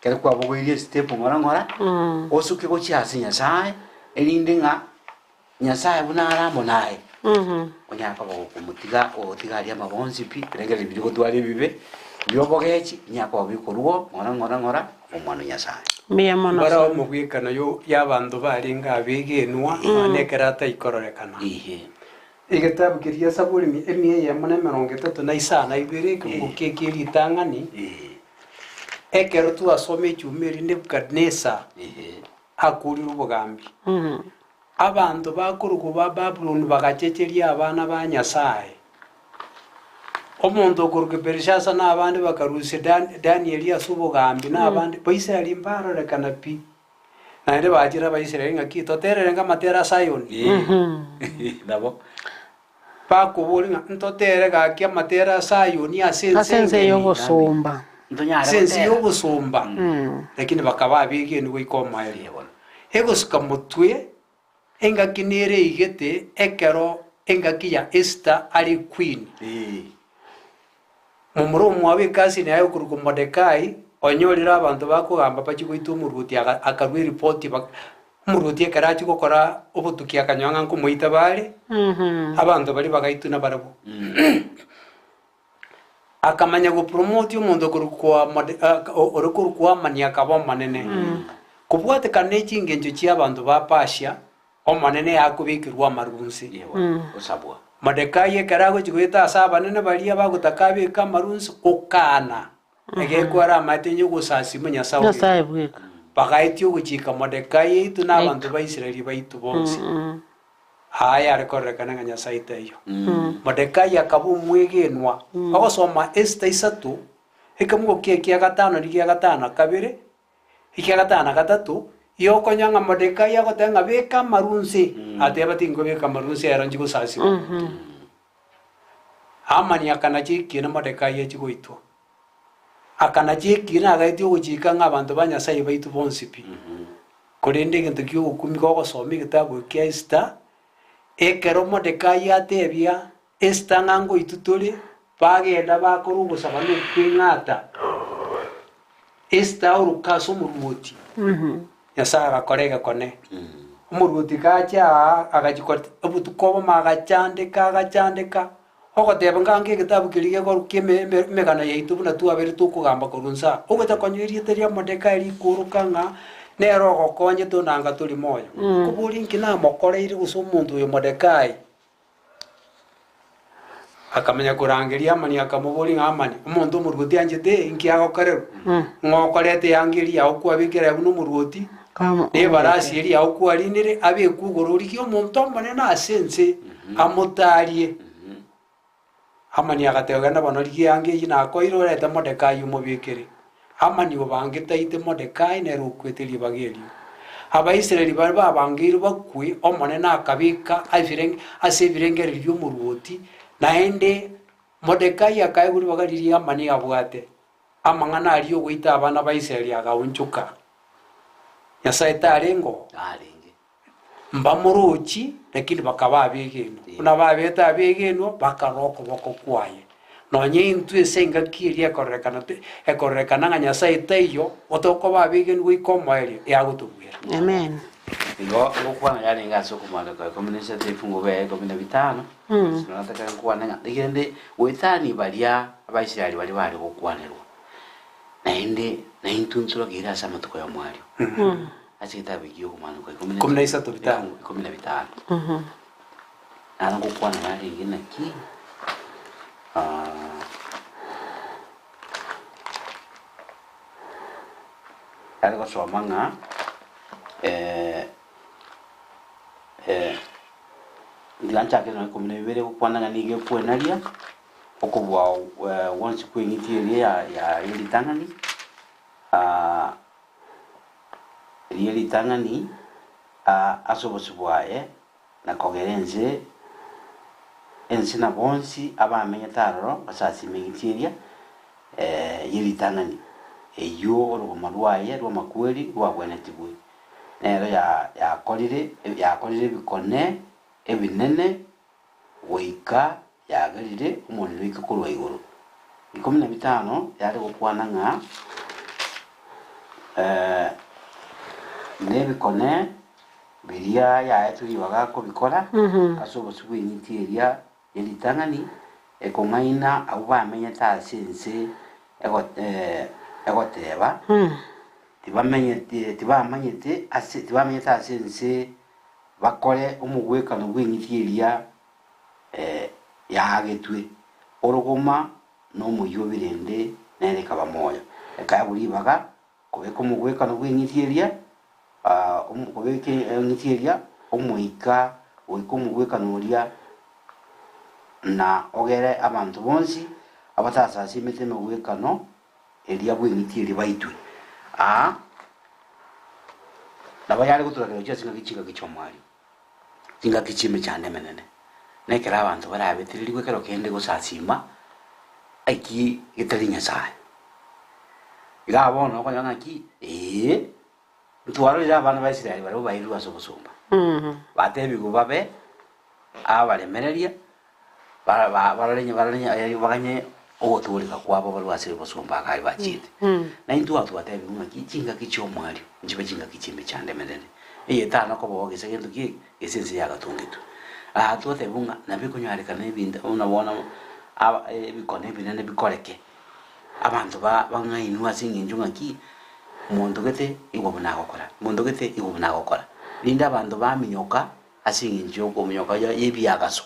ekero kwabogoirie estep ng'ora ng'ora, osuke gochia ase Nyasaye, erinde ng'a Nyasaye buna are amo naye, onyare koba gokomotiga ogotiga aria amabe onsi pi, ebirengererio biria gotwara ebibe, bia obogechi, binyare koba bikorwa ng'ora ng'ora ng'ora, obe omwana o Nyasaye. Mbuya mono Barao sana. omogwekano yo y'abanto barenge abegenwa, nonya nekero ataikororekana. Ehe. Egetabu keria gia Saburi emia eyemo na emerongo etato na isano na ibere, ekebugo kie kie ritang'ani, ekero twasoma echuma eria Nebukadneza akorire obogambi, abanto bakorokwa ba Babuloni bagachecheria abana ba Nyasae. Omonto okorokwa Belishasa na abande bakarusia Danieli ase obogambi, na abande Baisraeli mbarorekana pi. Naende bachire Abaisraeli ng'aki, Totererenge amatera a Sayoni. Nabo. Bakoboria ng'a, Ntotere gaki amatera a Sayoni ase ense Ase ense engeni, y'obosomba. Ntonyare ase ense gotera. y'obosomba. Lakini bakaba abegenwa goika omoerio. Egosuka motwe engaki nere eigete ekero engaki ya Esther are queen. Momura omwabo ekasini yaye okorokwa Modekai, onyorire abanto bakogamba bachie goita omoruoti aga akarua eripoti bak omoruoti ekero achia gokora obotuki akanyora ng'a nkomoita bare, abanto baria bagaitwa nabarabwo. Akamanya gopromote omonto okorokwa Mode ore korokwa Hamani akaba omonene. Kobwatekana ne chingencho chia abanto ba Persia, Omonene yakobekerwa amarunse. Gosabwa. Modekai ekero agochia goeta ase abanene baria bagotaka abeke amarunse, okana, egekwera amaete onye ogosasima Nyasae oria. Nyasae bweka. Bagaetia ogochika Modekai aitwe na abanto ba Israeli baitwe bonsi. Aa yare kororekana ng'a Nyasae taiyo. Modekai akaba omwegenwa. Ogosoma Esita isato, ekemogo kiaye kia gatano rigia gatano na kabere, Ekia gatano na gatato, igo okonyora ng'a Modekai agoteba ng'a beka amaru nse, ateba tinkobeka amaru nse ero nchi gosasima. Hamani akanacha ekiina Modekai achie goitwa. Akanacha ekiina agaetia ogochika ng'a abanto ba Nyasaye baitwe bonsi pi. Korende egento kia ogokumia gogosoma egetabu eke kia Esther, ekero Modekai atebia Esther ng'a ngoitwa tore, bagenda bakora ogosaba na okweng'ata. Esther aoroka ase omoruoti, Nyasae agakora egekone. Omoruoti gacha aa, agachia kort obotuko obomo agachandeka agachandeka, ogoteba ng'a ange egetabu keria gekorwa kia eme eme emegano yaito buna twabeire tokogamba korwa inse aa. Ogocha konywa erieta ria Modekai rikoroka ng'a nere ogokonyete onanga tori moyo. Nkoboria inki namokoreire gose omonto oyo Modekai? Akamanya korangeria Hamani, akamoboria ng'a Hamani, omonto omoruoti anchete, inki agokorerwa? Ng'a okorete eanga eria yao kwabekera buna omoruoti, na ebarasi eria yao kwarinire, abekwe igoro origie omonto omonene ase ense, amotarie. Hamani agateba, Genda bono rigia eanga eyio nakoeire orete Modekai omobekere. Hamani obangete aite Modekai nere okwete ribaga erio. Abaisraeli baria babangeirwe bakwe, Omonene akabeka ase ebirengererio bi'omoruoti, naende Modekai akaegwa ribaga riria Hamani abwate. Amang'ana aria ogoita abana ba Israeli agaonchoka. Nyasae tarenge oo? Tarenge. Mbamorochi, lakini bakaba abegenwa. Buna babete abegenwa, bakarora okoboko kwaye. Nonye intwe ase engaki eria ekororekana te ekororekana ng'a Nyasae taiyo, otokoba abegenwa goika omoerio, eagotobuera. Amen. Igo ngokwana yarenge ase okomanda kwa ikomi na isato ebifungu bia ikomi na bitano, nataka nkwane ng'a rigende goetania baria Abaisraeli baria bare gokwanerwa, naende naintwe ntorogeire ase amatuko y'omoerio. Ase egetabu ekio gi'okomana kwa ikomi na Ikomi na isato bitano. Ikomi na bitano. Naro ngokwana narenge naki, are gosoma ng'a tiga nchake nonya ikomi na bibere gokwana ng'a nigo ekwenaria. Okobua gwonsi kw'eng'iti eria ya ye ritang'ani, rie ritang'ani ase obosio bwaye, na kogera ense, ense na bonsi abamenyete aroro basasime eng'iti eria ye ritang'ani, eyio orogoma rwaye rw'amakweri rwagwenetigwe. Nero yakorire yakorire ebikone ebinene goika yagerire omorero oike korwa igoro. Ikomi na bitano yare gokwana ng'a nebikone biria yaetwe ribaga kobikora ase obosio bw'eng'iti eria ye ritang'ani, ekong'aina abwo bamenyete ase ense egoteba, tibamenyete tibamanyete ase tibamenyete ase ense bakore omogwekano bw'eng'iti eria yaagetwe, orogoma na omoyio o birende nere ekaba moyo. Ekaegwa ribaga kobeka omogwekano bw'eng'iti eria, kobeka eng'iti eria omoika goika omogwekano oria, na ogere abanto bonsi abatasasimete emegwekano eria bw'eng'iti eria baitwe. Aa nabo yare gotorakerwa gochia ase chingaki chingaki chi'omoerio, chingaki chi'emechando emenene, na ekero abanto barabetererigwe ekero kende gosasima eki getari Nyasaye. Igaa bono okonyora ng'aki eeh, ntwarorire abana ba Israel barabwo bairirwe ase obosomba, batebigwe babe abaremereria. Baganye ogotooreka kwabo barue ase obosomba aka aria bachiete. Na intwe twatebigwe ng'aki chingaki chi'omoerio nchibe chingaki chi'emechando emenene, eyetana koba gese gento ki gese ense yagatongetwe. Aa twatebigwe ng'a nabo ekonyarekana ebinto buna bono ebikone ebinene bikoreke, abanto bang'ainwe ase eng'encho ng'aki, monto gete igo buna agokora, monto gete igo buna agokora. Rinde abanto baminyoka. Ase engencho y'okominyoka y'ebiagaso,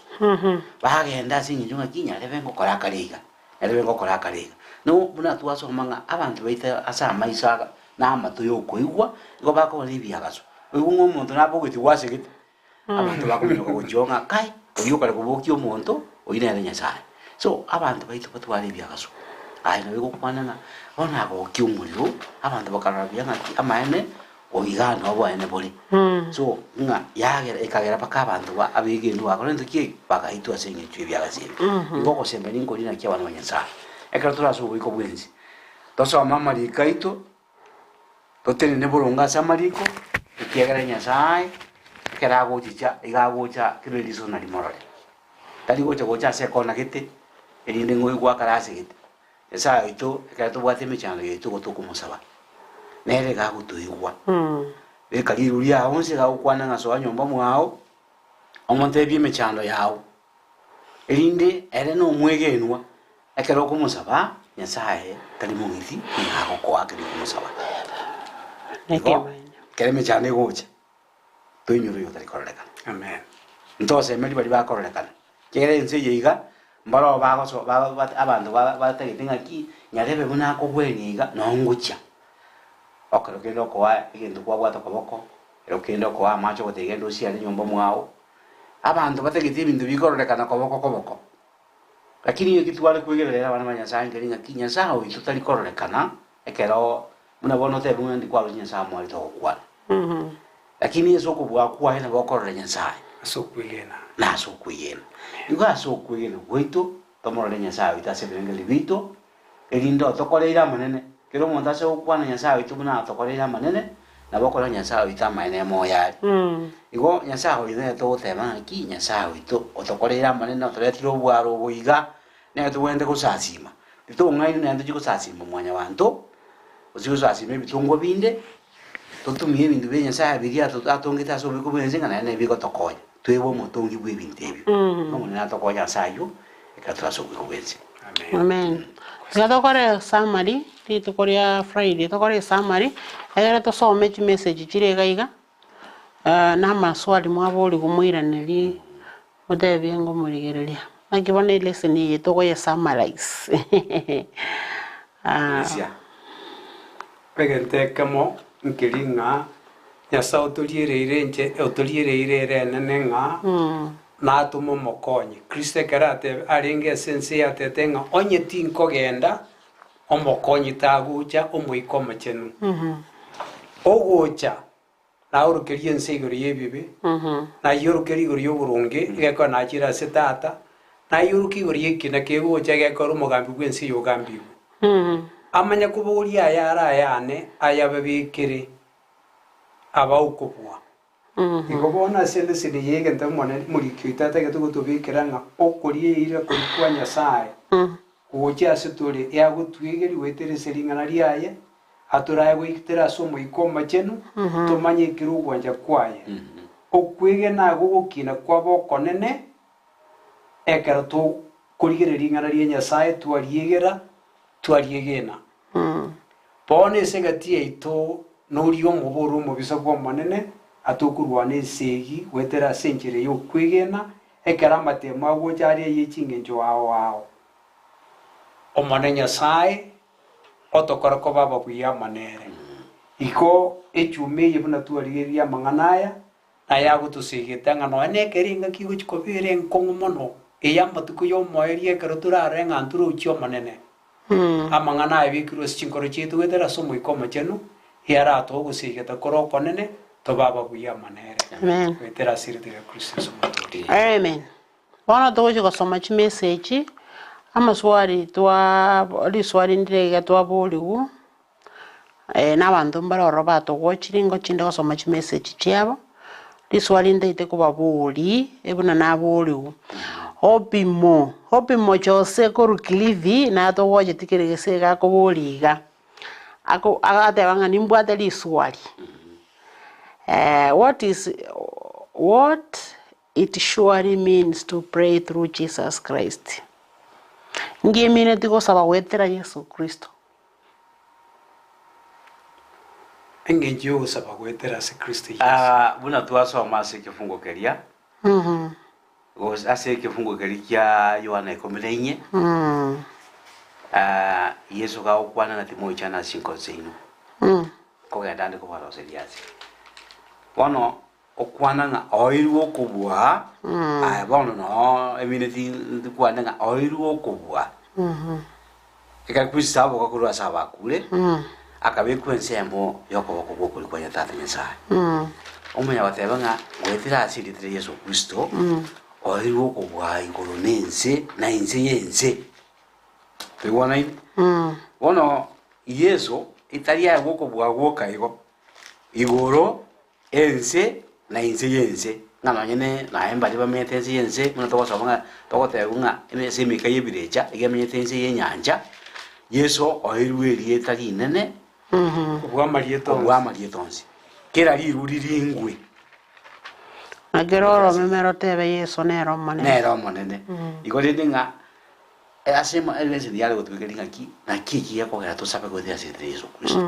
bagenda ase engencho ng'aki nyarebe ngokora akare iga, nyarebe ngokora akare iga. No buna twasoma ng'a abanto baito ase amaiso aga na amato y'okoigwa, nigo bakobona ebiagaso. Oigwe ng'a omonto nabogetigwe asegete, abanto bakominyoka gochia oo ng'a kai, oyio okare kobokia omonto, oyio nere Nyasaye. So, abanto baito batware ebiagaso. Aye nabo egokwana ng'a bono agokia omorero, abanto bakarora buya ng'aki amaene. Oiga noboene bore. So, ng'a yagera ekagera mpaka abanto ba abegenwa bakora gento ki eke? Bagaitwa ase eng'encho y'ebiagasi ebi. Igo ogosemberia nkori naki abana ba Nyasaye. Ekero tore ase oboiko bwensi, tosome amariko aito, totenene boronge ase amariko, ekiagera Nyasaye, ekero agochicha, iga agocha kera eriso narimorore. Tari gocha gocha ase ekona gete, erinde ng'oigwe akare ase gete. Nyasae oito, ekero tobwate emechando yaito igo tokomosaba, nere iga agotoigwa. Beka riru riao onsi iga agokwana ng'a soa nyomba mwao, omotebie emechando yao, erinde ere nomwegenwa, ekero okomosaba, Nyasae tari mong'iti ng'a agokoa keria okomosaba. Igo, ekero emechando egocha. Toinyore oyo otari kororekana. Amen. Ntosemeri baria bakororekana, ekiagera ense eye iga, mbaroo bagoso ba ba abanto ba batagete ng'aki, nyarebe buna akogwenia iga, noo ngochia. Ekero kende okoa egento kwabwate okoboko, ekero kende okoa amache ogotebia genda osiare nyomba mwao, abanto batagete ebinto bikororekana koboko koboko. Lakini eki tware kwegerera abana ba Nyasaye nkeri ng'aki, Nyasaye oito tari kororekana ekeroo buna bono otebe ng'a ndi kwaroche Nyasaye omorete ogokwana. Lakini ase okobua kwaye nabo okorora Nyasaye. Ase okwegena. Na ase okwegena. Igo ase okwegena gwaito, tomorore Nyasaye oito ase ebirengererio biaito, erinde otokoreire amanene. Kera omonto ase gokwana Nyasaye oito buna atokoreire amanene, nabo okorora Nyasaye oito amaene emoyo are. Igo Nyasaye oito nere togoteba ng'aki, Nyasaye oito otokoreire amanene, otoretire obwaro obo iga, nere tobwenerete gosasima. Titong'aini naende tochie gosasima mwanyabanto, gose gosasima ebitongwa binde, totumie ebinto bia Nyasaye biria atongete ase oboiko bw'ense ng'a naende nebigotokonya, toebe omotongi bw'ebinto ebio. Omonene atokonye ase ayio, ekero tore ase oboiko bw'ense. Amen. Tiga tokore summary, rituko ria Friday tokore esummary, egere tosome chimessage chire iga iga, na amaswali mwaborigwe moiranerie, motebie ngomorigereria. Naki bono elesson eye tokoye summarize. Esia. Egento ekemo nkeri ng'a Nyasae otoriereire inche otoriereire ere enene ng'a. Natome omokonyi. Kristo ekero atebe arenge ase ense eye atete ng'a onye tinkogenda, omokonyi tagocha, Omoika Omochenu. Ogocha naorokerie ense igoro y'ebibe, nayiorokerie igoro y'oboronge, egekora nachire ase Tata, nayiorokie igoro y'ekina kegocha, egekora omogambi bw'ense eye ogambigwe. Amanye kobogoria ayare ayane, ayababekere abaokobua. Igo bono ase emeseni eye egento Omonene omoriki oito atagete gotobekera ng'a okoria eira koria kwa Nyasae gocha ase tore eagotwegeria goetera ase ring'ana riaye, atorae goikera ase Omoika Omochenu, tomanye ekero ogwancha kwaye. Okwegena agwo gokina kwaba okonene ekero tokorigereria ring'ana ria Nyasae twariegera, twariegena. Bono ase egati yaito noria omobe ore omobisa bw'Omonene, atokorwana esegi goetera ase enchera y'okwegena, ekero amatemo agocha aria ye chingencho ao ao. Omonene Nyasae otokore koba ababuya amo nere. Igo echuma eye buna twarigereria amang'ana aya, Nayagotosegete ng'a nonya nekero engaki egochia koba ere enkong'u mono, ey'amatuko y'omoerio ekero torarore ng'a ntorochie Omonene. Amang'ana aya abekirwe ase chinkoro chiaito goetera ase Omoika Omochenu, eyaratoe ogosegeta kore okonene, tobe ababuya amo nere, Amen. goetera ase erieta ria Kristo Yeso Omotoori. Amen. Bono togochia gosoma chimessage, amaswali twa riswali ndire iga twaborigwa, na abanto mbare ororo batogochire ingo chinde gosoma chimessage chiabo, riswali ntaete kobaboria buna naborigwe, Hopimo, Hopimo Jose korwa Kilifi natogocheti kere gese iga akoboria iga, ako agateba ng'a nimbwate riswali, what is what it surely means to pray through Jesus Christ? Ngimineti gosaba goetera Yeso Kristo. Engencho y'ogosaba goetera ase Kristo Yeso. Ah, buna twasoma ase ekefungo keria, gose ase ekefungo keria kia Yohana ikomi na inye, ah, Yeso gagokwana ng'a timoichana ase chinkono chiaino, nkogenda ande kobaroseria ase. Bono okwana ng'a oirwe okobua, aye bono noo emineti nkwane ng'a oirwe okobua. Ekero Kristo aboka korwa ase abakure, akabekwa ensemo y'okoboko gw'okorio kwa Tata Nyasae. Omanya goteba ng'a goetera ase erieta ria Yeso Kristo, oirwe okobua igoro na ense, na inse y'ense. Toigwanaine? Bono Yeso etari aye okobua gwoka igo, igoro Ense na inse y'ense, ng'a nonye ne naye mbaria bamenyete ense y'ense, buna togosoma ng'a togotebiwa ng'a ase emika y'ebirecha iga emenyete ense y'enyancha, Yeso oeirwe erieta rinene Kobua amarieta kobua onsi. amarieta onsi, kera riru riringwe Na kera oromeme rotebe Yeso nere Omonene. nere Omonene. Igo rende ng'a ase ase yare gotubeka ring'aki, naki eki gekogera tosabe goetera ase erieta ria Yeso Kristo.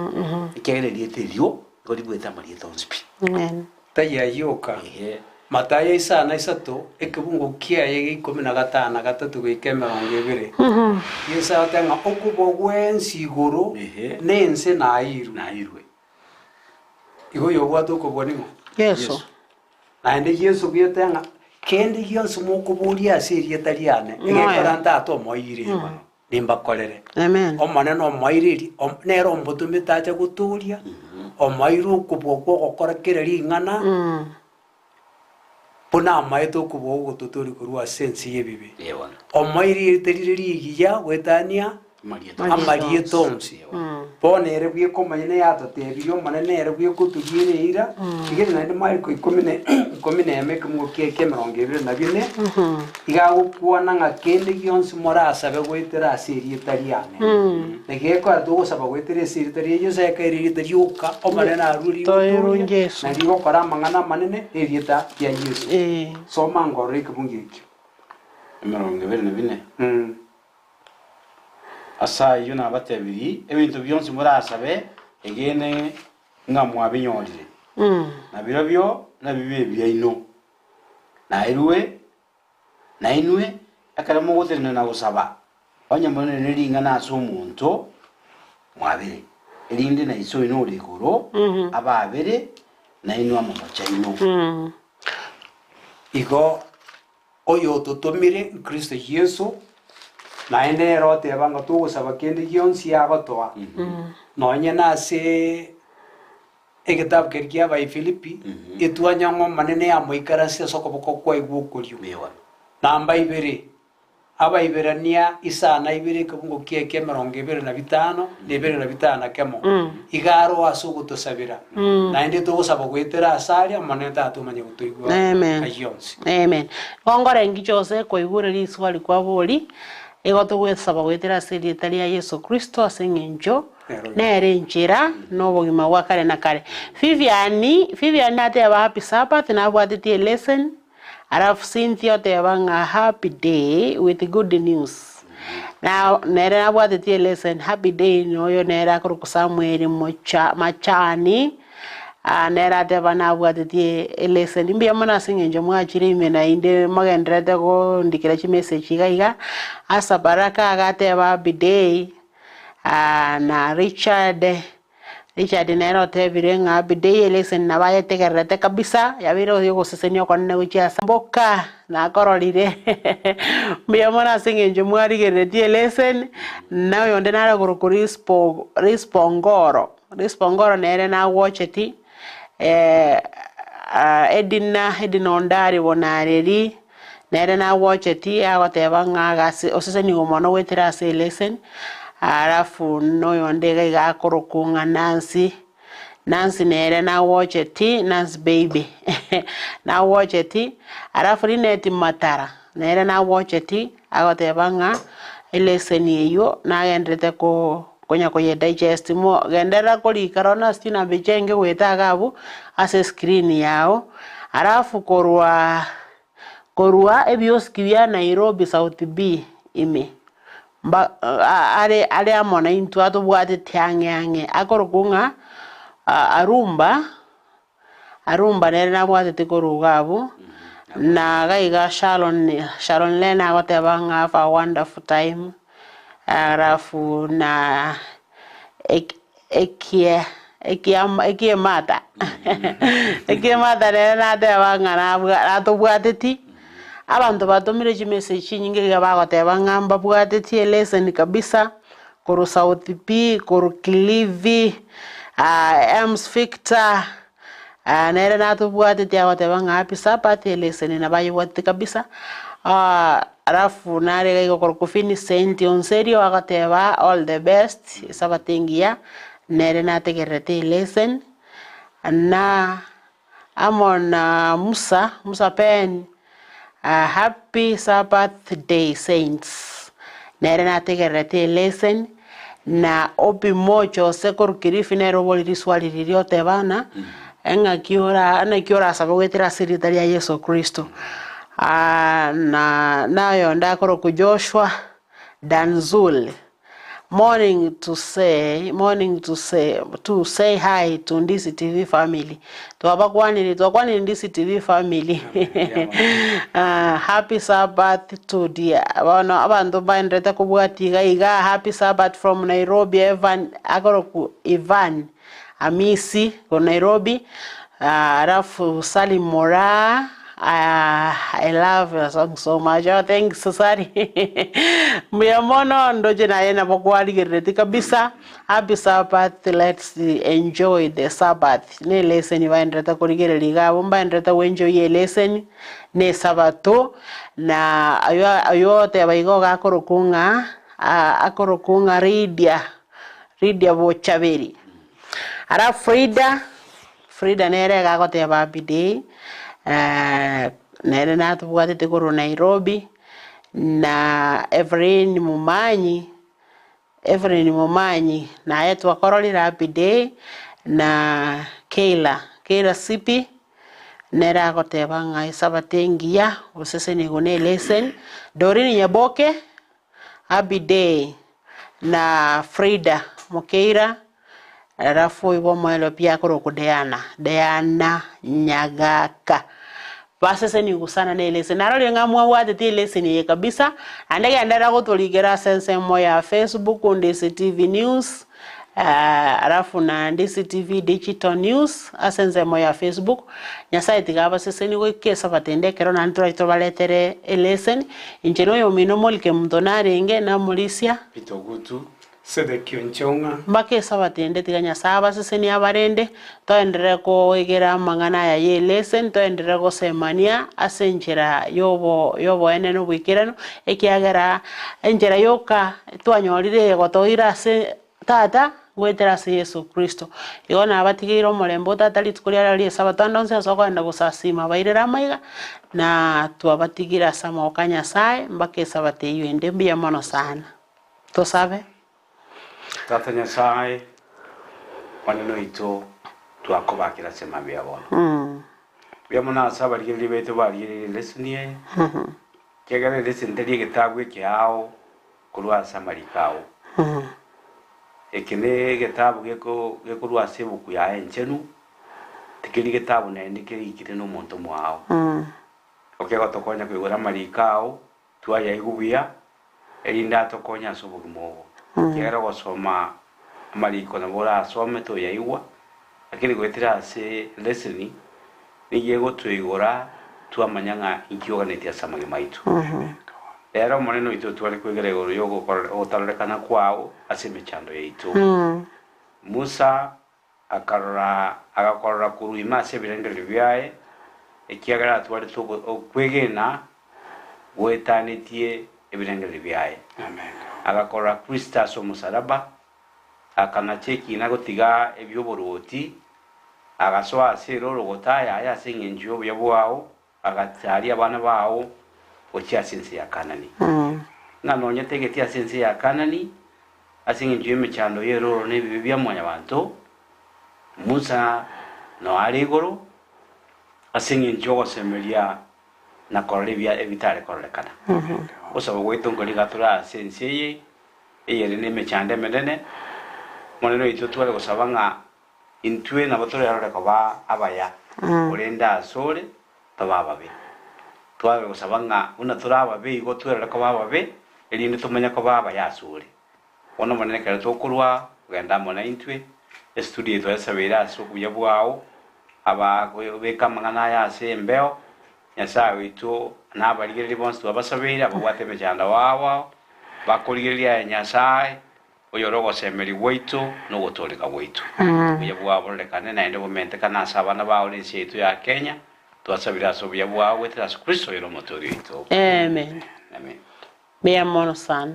Ekiagera erieta erio Nigo ribuete amarieta onsi pi. Amen. Tari ayio oka. Ehe. Matayo isano na isato, ekebungo kiaye gia ikomi na gatano na gatato goika emerongo ebere. Yeso agateba ng'a okobua gwensi igoro Ehe. na ense naeirwe. Naeirwe. Igo oyobwate okobua ning'o? Yeso. Yeso. Naende Yeso bwete ng'a kende gionsi mokoboria ase erieta riane, egekora Tata omoeire, nimbakorere. Amen. Omonene omoeire eri, om- nere omotomete ache gotooria, omoeire okobua kw'ogokora kera ring'ana, buna amaete okobua gw'ogototooria korwa ase ense y'ebibe. Ee bono. Omoeire erieta rire rigiya goetania Amarieta amarieta onsi. Bono ere bweka omonyene yatotebirie Omonene nere bweka otoriere eira, rigena naende Mariko ikomi na ikomi na emo ekemungo kiaye kia emerongo ebere na bine, iga agokwana ng'a kende gionsi morasabe goetera ase erieta riane. Naki gekogera togosaba goetera ase erieta ria Yeso ekaira erieta rioka Omonene arue Toirwe rigotoria, Yeso. na rigokora amang'ana amanene na erieta ria Yeso. Eh. Soma ngorore ekebungo ekio. Emerongo ebere na bine. Ase ayio nabatebirie, ebinto bionsi morasabe, egene ng'a mwabinyorire, na birobio nabibe ebiaino. Nairwe nainwe, ekero mogotenena na gosaba, onye more ne ring'ana ase omonto, mwabere, erinde na Iso oino ore igoro abaabere nainwe amamocho aino. Igo. Oyototomire Kristo Yeso, naende nere oteba ng'a togosaba kende gionsi agotoa, nonye nase egetabu keria kia Abaifilipi, etwanya ng'a Omonene amoikaransie ase okoboko kwaye gw'okorio. Namba ibere, Abaiberania isana ibere ekebungo kiaye ki'emerongo ebere na bitano, na ebere na bitano na kemo, iga aroo ase ogotosabera, naende togosaba goetera ase aria, Omonene tatomanye gotoigwa Amen. ayio onsi. Amen. Igo nkore ngiche gose koigure riswali kwabori, igo togwesaba goetera ase erieta ria Yeso Kristo ase eng'encho nere enchera na obogima bwa kare na kare. Vivian, Vivian nateba happy Sabbath, nabwatetie elesson, Alafu Cynthia oteba ng'a happy day with good news. Na nere nabwatetie elesson happy day noyo nere akorokwa Samuel Mocha Machani, ah nere ateba nabwatetie elesson. Mbuya mono ase eng'encho mwachire ime naende mogendererete kondikera chimessage iga iga, Asa Baraka agateba happy day, na Richard. Richard nere otebire ng'a bidii eleseni nabo ayetegererete kabisa, yabeire oyogosesenia okonene gochia ase mboka nakororire mbuya mono ase eng'encho mwarigereretie eleseni, na oyonde nare okorokwa Rispo Rispongoro, Rispongoro nere nagwocheti Edina Edina Ondari Bonareri, nere nagwocheti agoteba ng'a gase osesenigwe mono goetera ase eleseni, alafu noyonde iga iga akorokwa ng'a Nancy, Nancy nere nagwocheti, Nancy baby nagwocheti, alafu Linet Matara nere nagwocheti agoteba ng'a eleseni eywo nagenderete ko konya koye digest mo genderera korika rono ase chinamba echio enge goeta iga abwo ase escreen yago, alafu korwa korwa ebioski bia Nairobi South B ime, mba are are amo naintwe atobwatete ang'e ang'e akorokwa ng'a Arumba. Arumba nere nabwatete korwa iga abwo, na iga iga Sharon, Sharon Lena agoteba ng'a have a wonderful time, alafu na ek- ekie ekiama ekiemata ekiemata nere nateba ng'a nabwa natobwateti, abanto batomire chimessage chinyinge iga bagoteba ng'a mbabwateti elesson kabisa. Korwa South B, korwa Kilifi, Ems Victor, nere natobwateti agoteba ng'a happy Sabbath, eleseni nabo ayebwatete kabisa. Alafu nare iga iga okorokwa Vincent Onserio agoteba all the best, esabato engiya, nere nategererete eleseni, na amo na Musa, Musa Ben, Happy Sabbath day saints, nere nategererete eleseni, na Obi Mocho ose korwa Kilifi nere oborire riswali riria oteba ng'a, eng'aki ora naki orasabe goetera ase erieta ria Yeso Kristo. Na nayonde akorokwa Joshua Danzul. Morning to say, morning to say, to say hi to Ndisi TV family. Twabakwanire, twakwanire Ndisi TV family. Ah, happy Sabbath to dear. Bono abanto baenderete kobwatia iga iga happy Sabbath from Nairobi Evan akoroku Ivan Amisi ko Nairobi. Ah, alafu Sally Moraa Ah, I love your song so much. Oh, thanks Sally. Mbuya mono ndoche naye nabo kwarigerereti kabisa. Happy Sabbath, let's enjoy the Sabbath. Ne lesson baenderete korigereria iga abwo mbaenderete goenjoy elesson ne esabato na ayo ayo oteba igo iga akorokwa ng'a akorokwa ng'a Lydia, Lydia Bochaberi. Alafu Frida. Frida nere iga agoteba happy day, nere natobwatete korwa Nairobi, na Evelyn Momanyi, Evelyn Momanyi naye twakororire happy day, na Keila, Keila Sipi, nere agoteba ng'a esabato engiya, osesenigwe na eleseni, Doreen Nyaboke, happy day, na Frida Mokeira. Alafu igo omoerio pi akorokwa Diana, Diana Nyagaka. Basesenigwe sana ne eleseni. Narorire ng'a mwabwatete eleseni eye kabisa, naende genderera gotorikera ase ensemo ya Facebook, Ndisi TV News, Alafu naende CTV Digital News ase ensemo ya Facebook. Nyasaye tiga abasesenie goika esabato ende ekero naende torache tobaretere eleseni. Inche na oyomino Molike Monto narenge namorisia. Peter Ogutu. Sedekia Onchong'a. Mpaka esabato ende tiga Nyasaye abasesenie abarende, toenderere koegera amang'ana aya y'eleseni, toenderere gosemania ase enchera yobo yoboene na oboikeranu, ekiagera enchera yoka twanyorire egotoira ase Tata, goetera ase Yeso Kristo. Igo nabatigeire omorembe o Tata rituko ria rero ri'Esabato ande onsi ase okoenda gosasiima bairere amaiga, na twabatigire ase amaboko a Nyasae mpaka Esabato eyio ende. Mbuya mono sana. Tosabe. Tata Nyasae, Omonene oito, twakobakera ase mambia ya bono. Mbuya mono ase abarigereria baito barigereire eleseni eye, ekiagera eleseni teri egetabu ekeao korwa ase amariko ao. Eke negetabu gekorwa ase ebuku yaye enchenu, tikeri getabu naende kerikire nomonto omoao. Okegotokonya koigora amariko ao, twayaigwa buya, erinde atokonye ase obogima obo. Ekiagera ogosoma amariko nabo orasome toyaigwa, lakini goetera ase leseni nigo egotoigora twamanya ng'a inki oganetie ase amagima aito. Rero Omonene oito otware kwegera igoro y'ogotarorekana kwao ase emechando yaito. Musa akarora agakorora korwa ime ase ebirengererio biaye, ekiagera atwarete okwegena goetanetie ebirengererio biaye. Agakorora Kristo ase omosalaba, akanacha ekiina gotiga ebi'oboruoti, agasoa ase eroro gotayaya ase engencho y'obuya bwao, Agataria abana bao gochia ase ense ya Kaanani. Ng'a nonya tegeti ase ense ya Kaanani, ase engencho y'emechando y'eroro na ebibe bia mwanyabanto, Musa nao are igoro, ase engencho y'ogosemeria na korora ebia ebitare kororekana. Ogosaba gwaito nkori iga tore ase ense eye, eyere nemechando emenene, Omonene oito tware gosaba ng'a Intwe nabo torerore koba abaya, korende asore tobe ababe. Tware gosaba ng'a buna tore ababe igo twerore koba ababe, erinde tomanye koba abaya asore. Bono Omonene ekero tokorwa kogenda amo naintwe, estudio eye twayesabeire ase obuya bwao, aba beka amang'ana aya ase embeo, Nyasae oito na abarigereria bonsi twabasabeire, ababwate emechando ao bakorigereria aye Nyasae, Oyore ogosemeria gwaito na ogotooreka gwaito. Obuya bwao bororekane naende bomentekane ase abana bao na ense yaito ya Kenya. Twasabire ase obuya bwao goetera ase Kristo oyore Omotoori oito. Amen. Amen. Mbuya mono sana.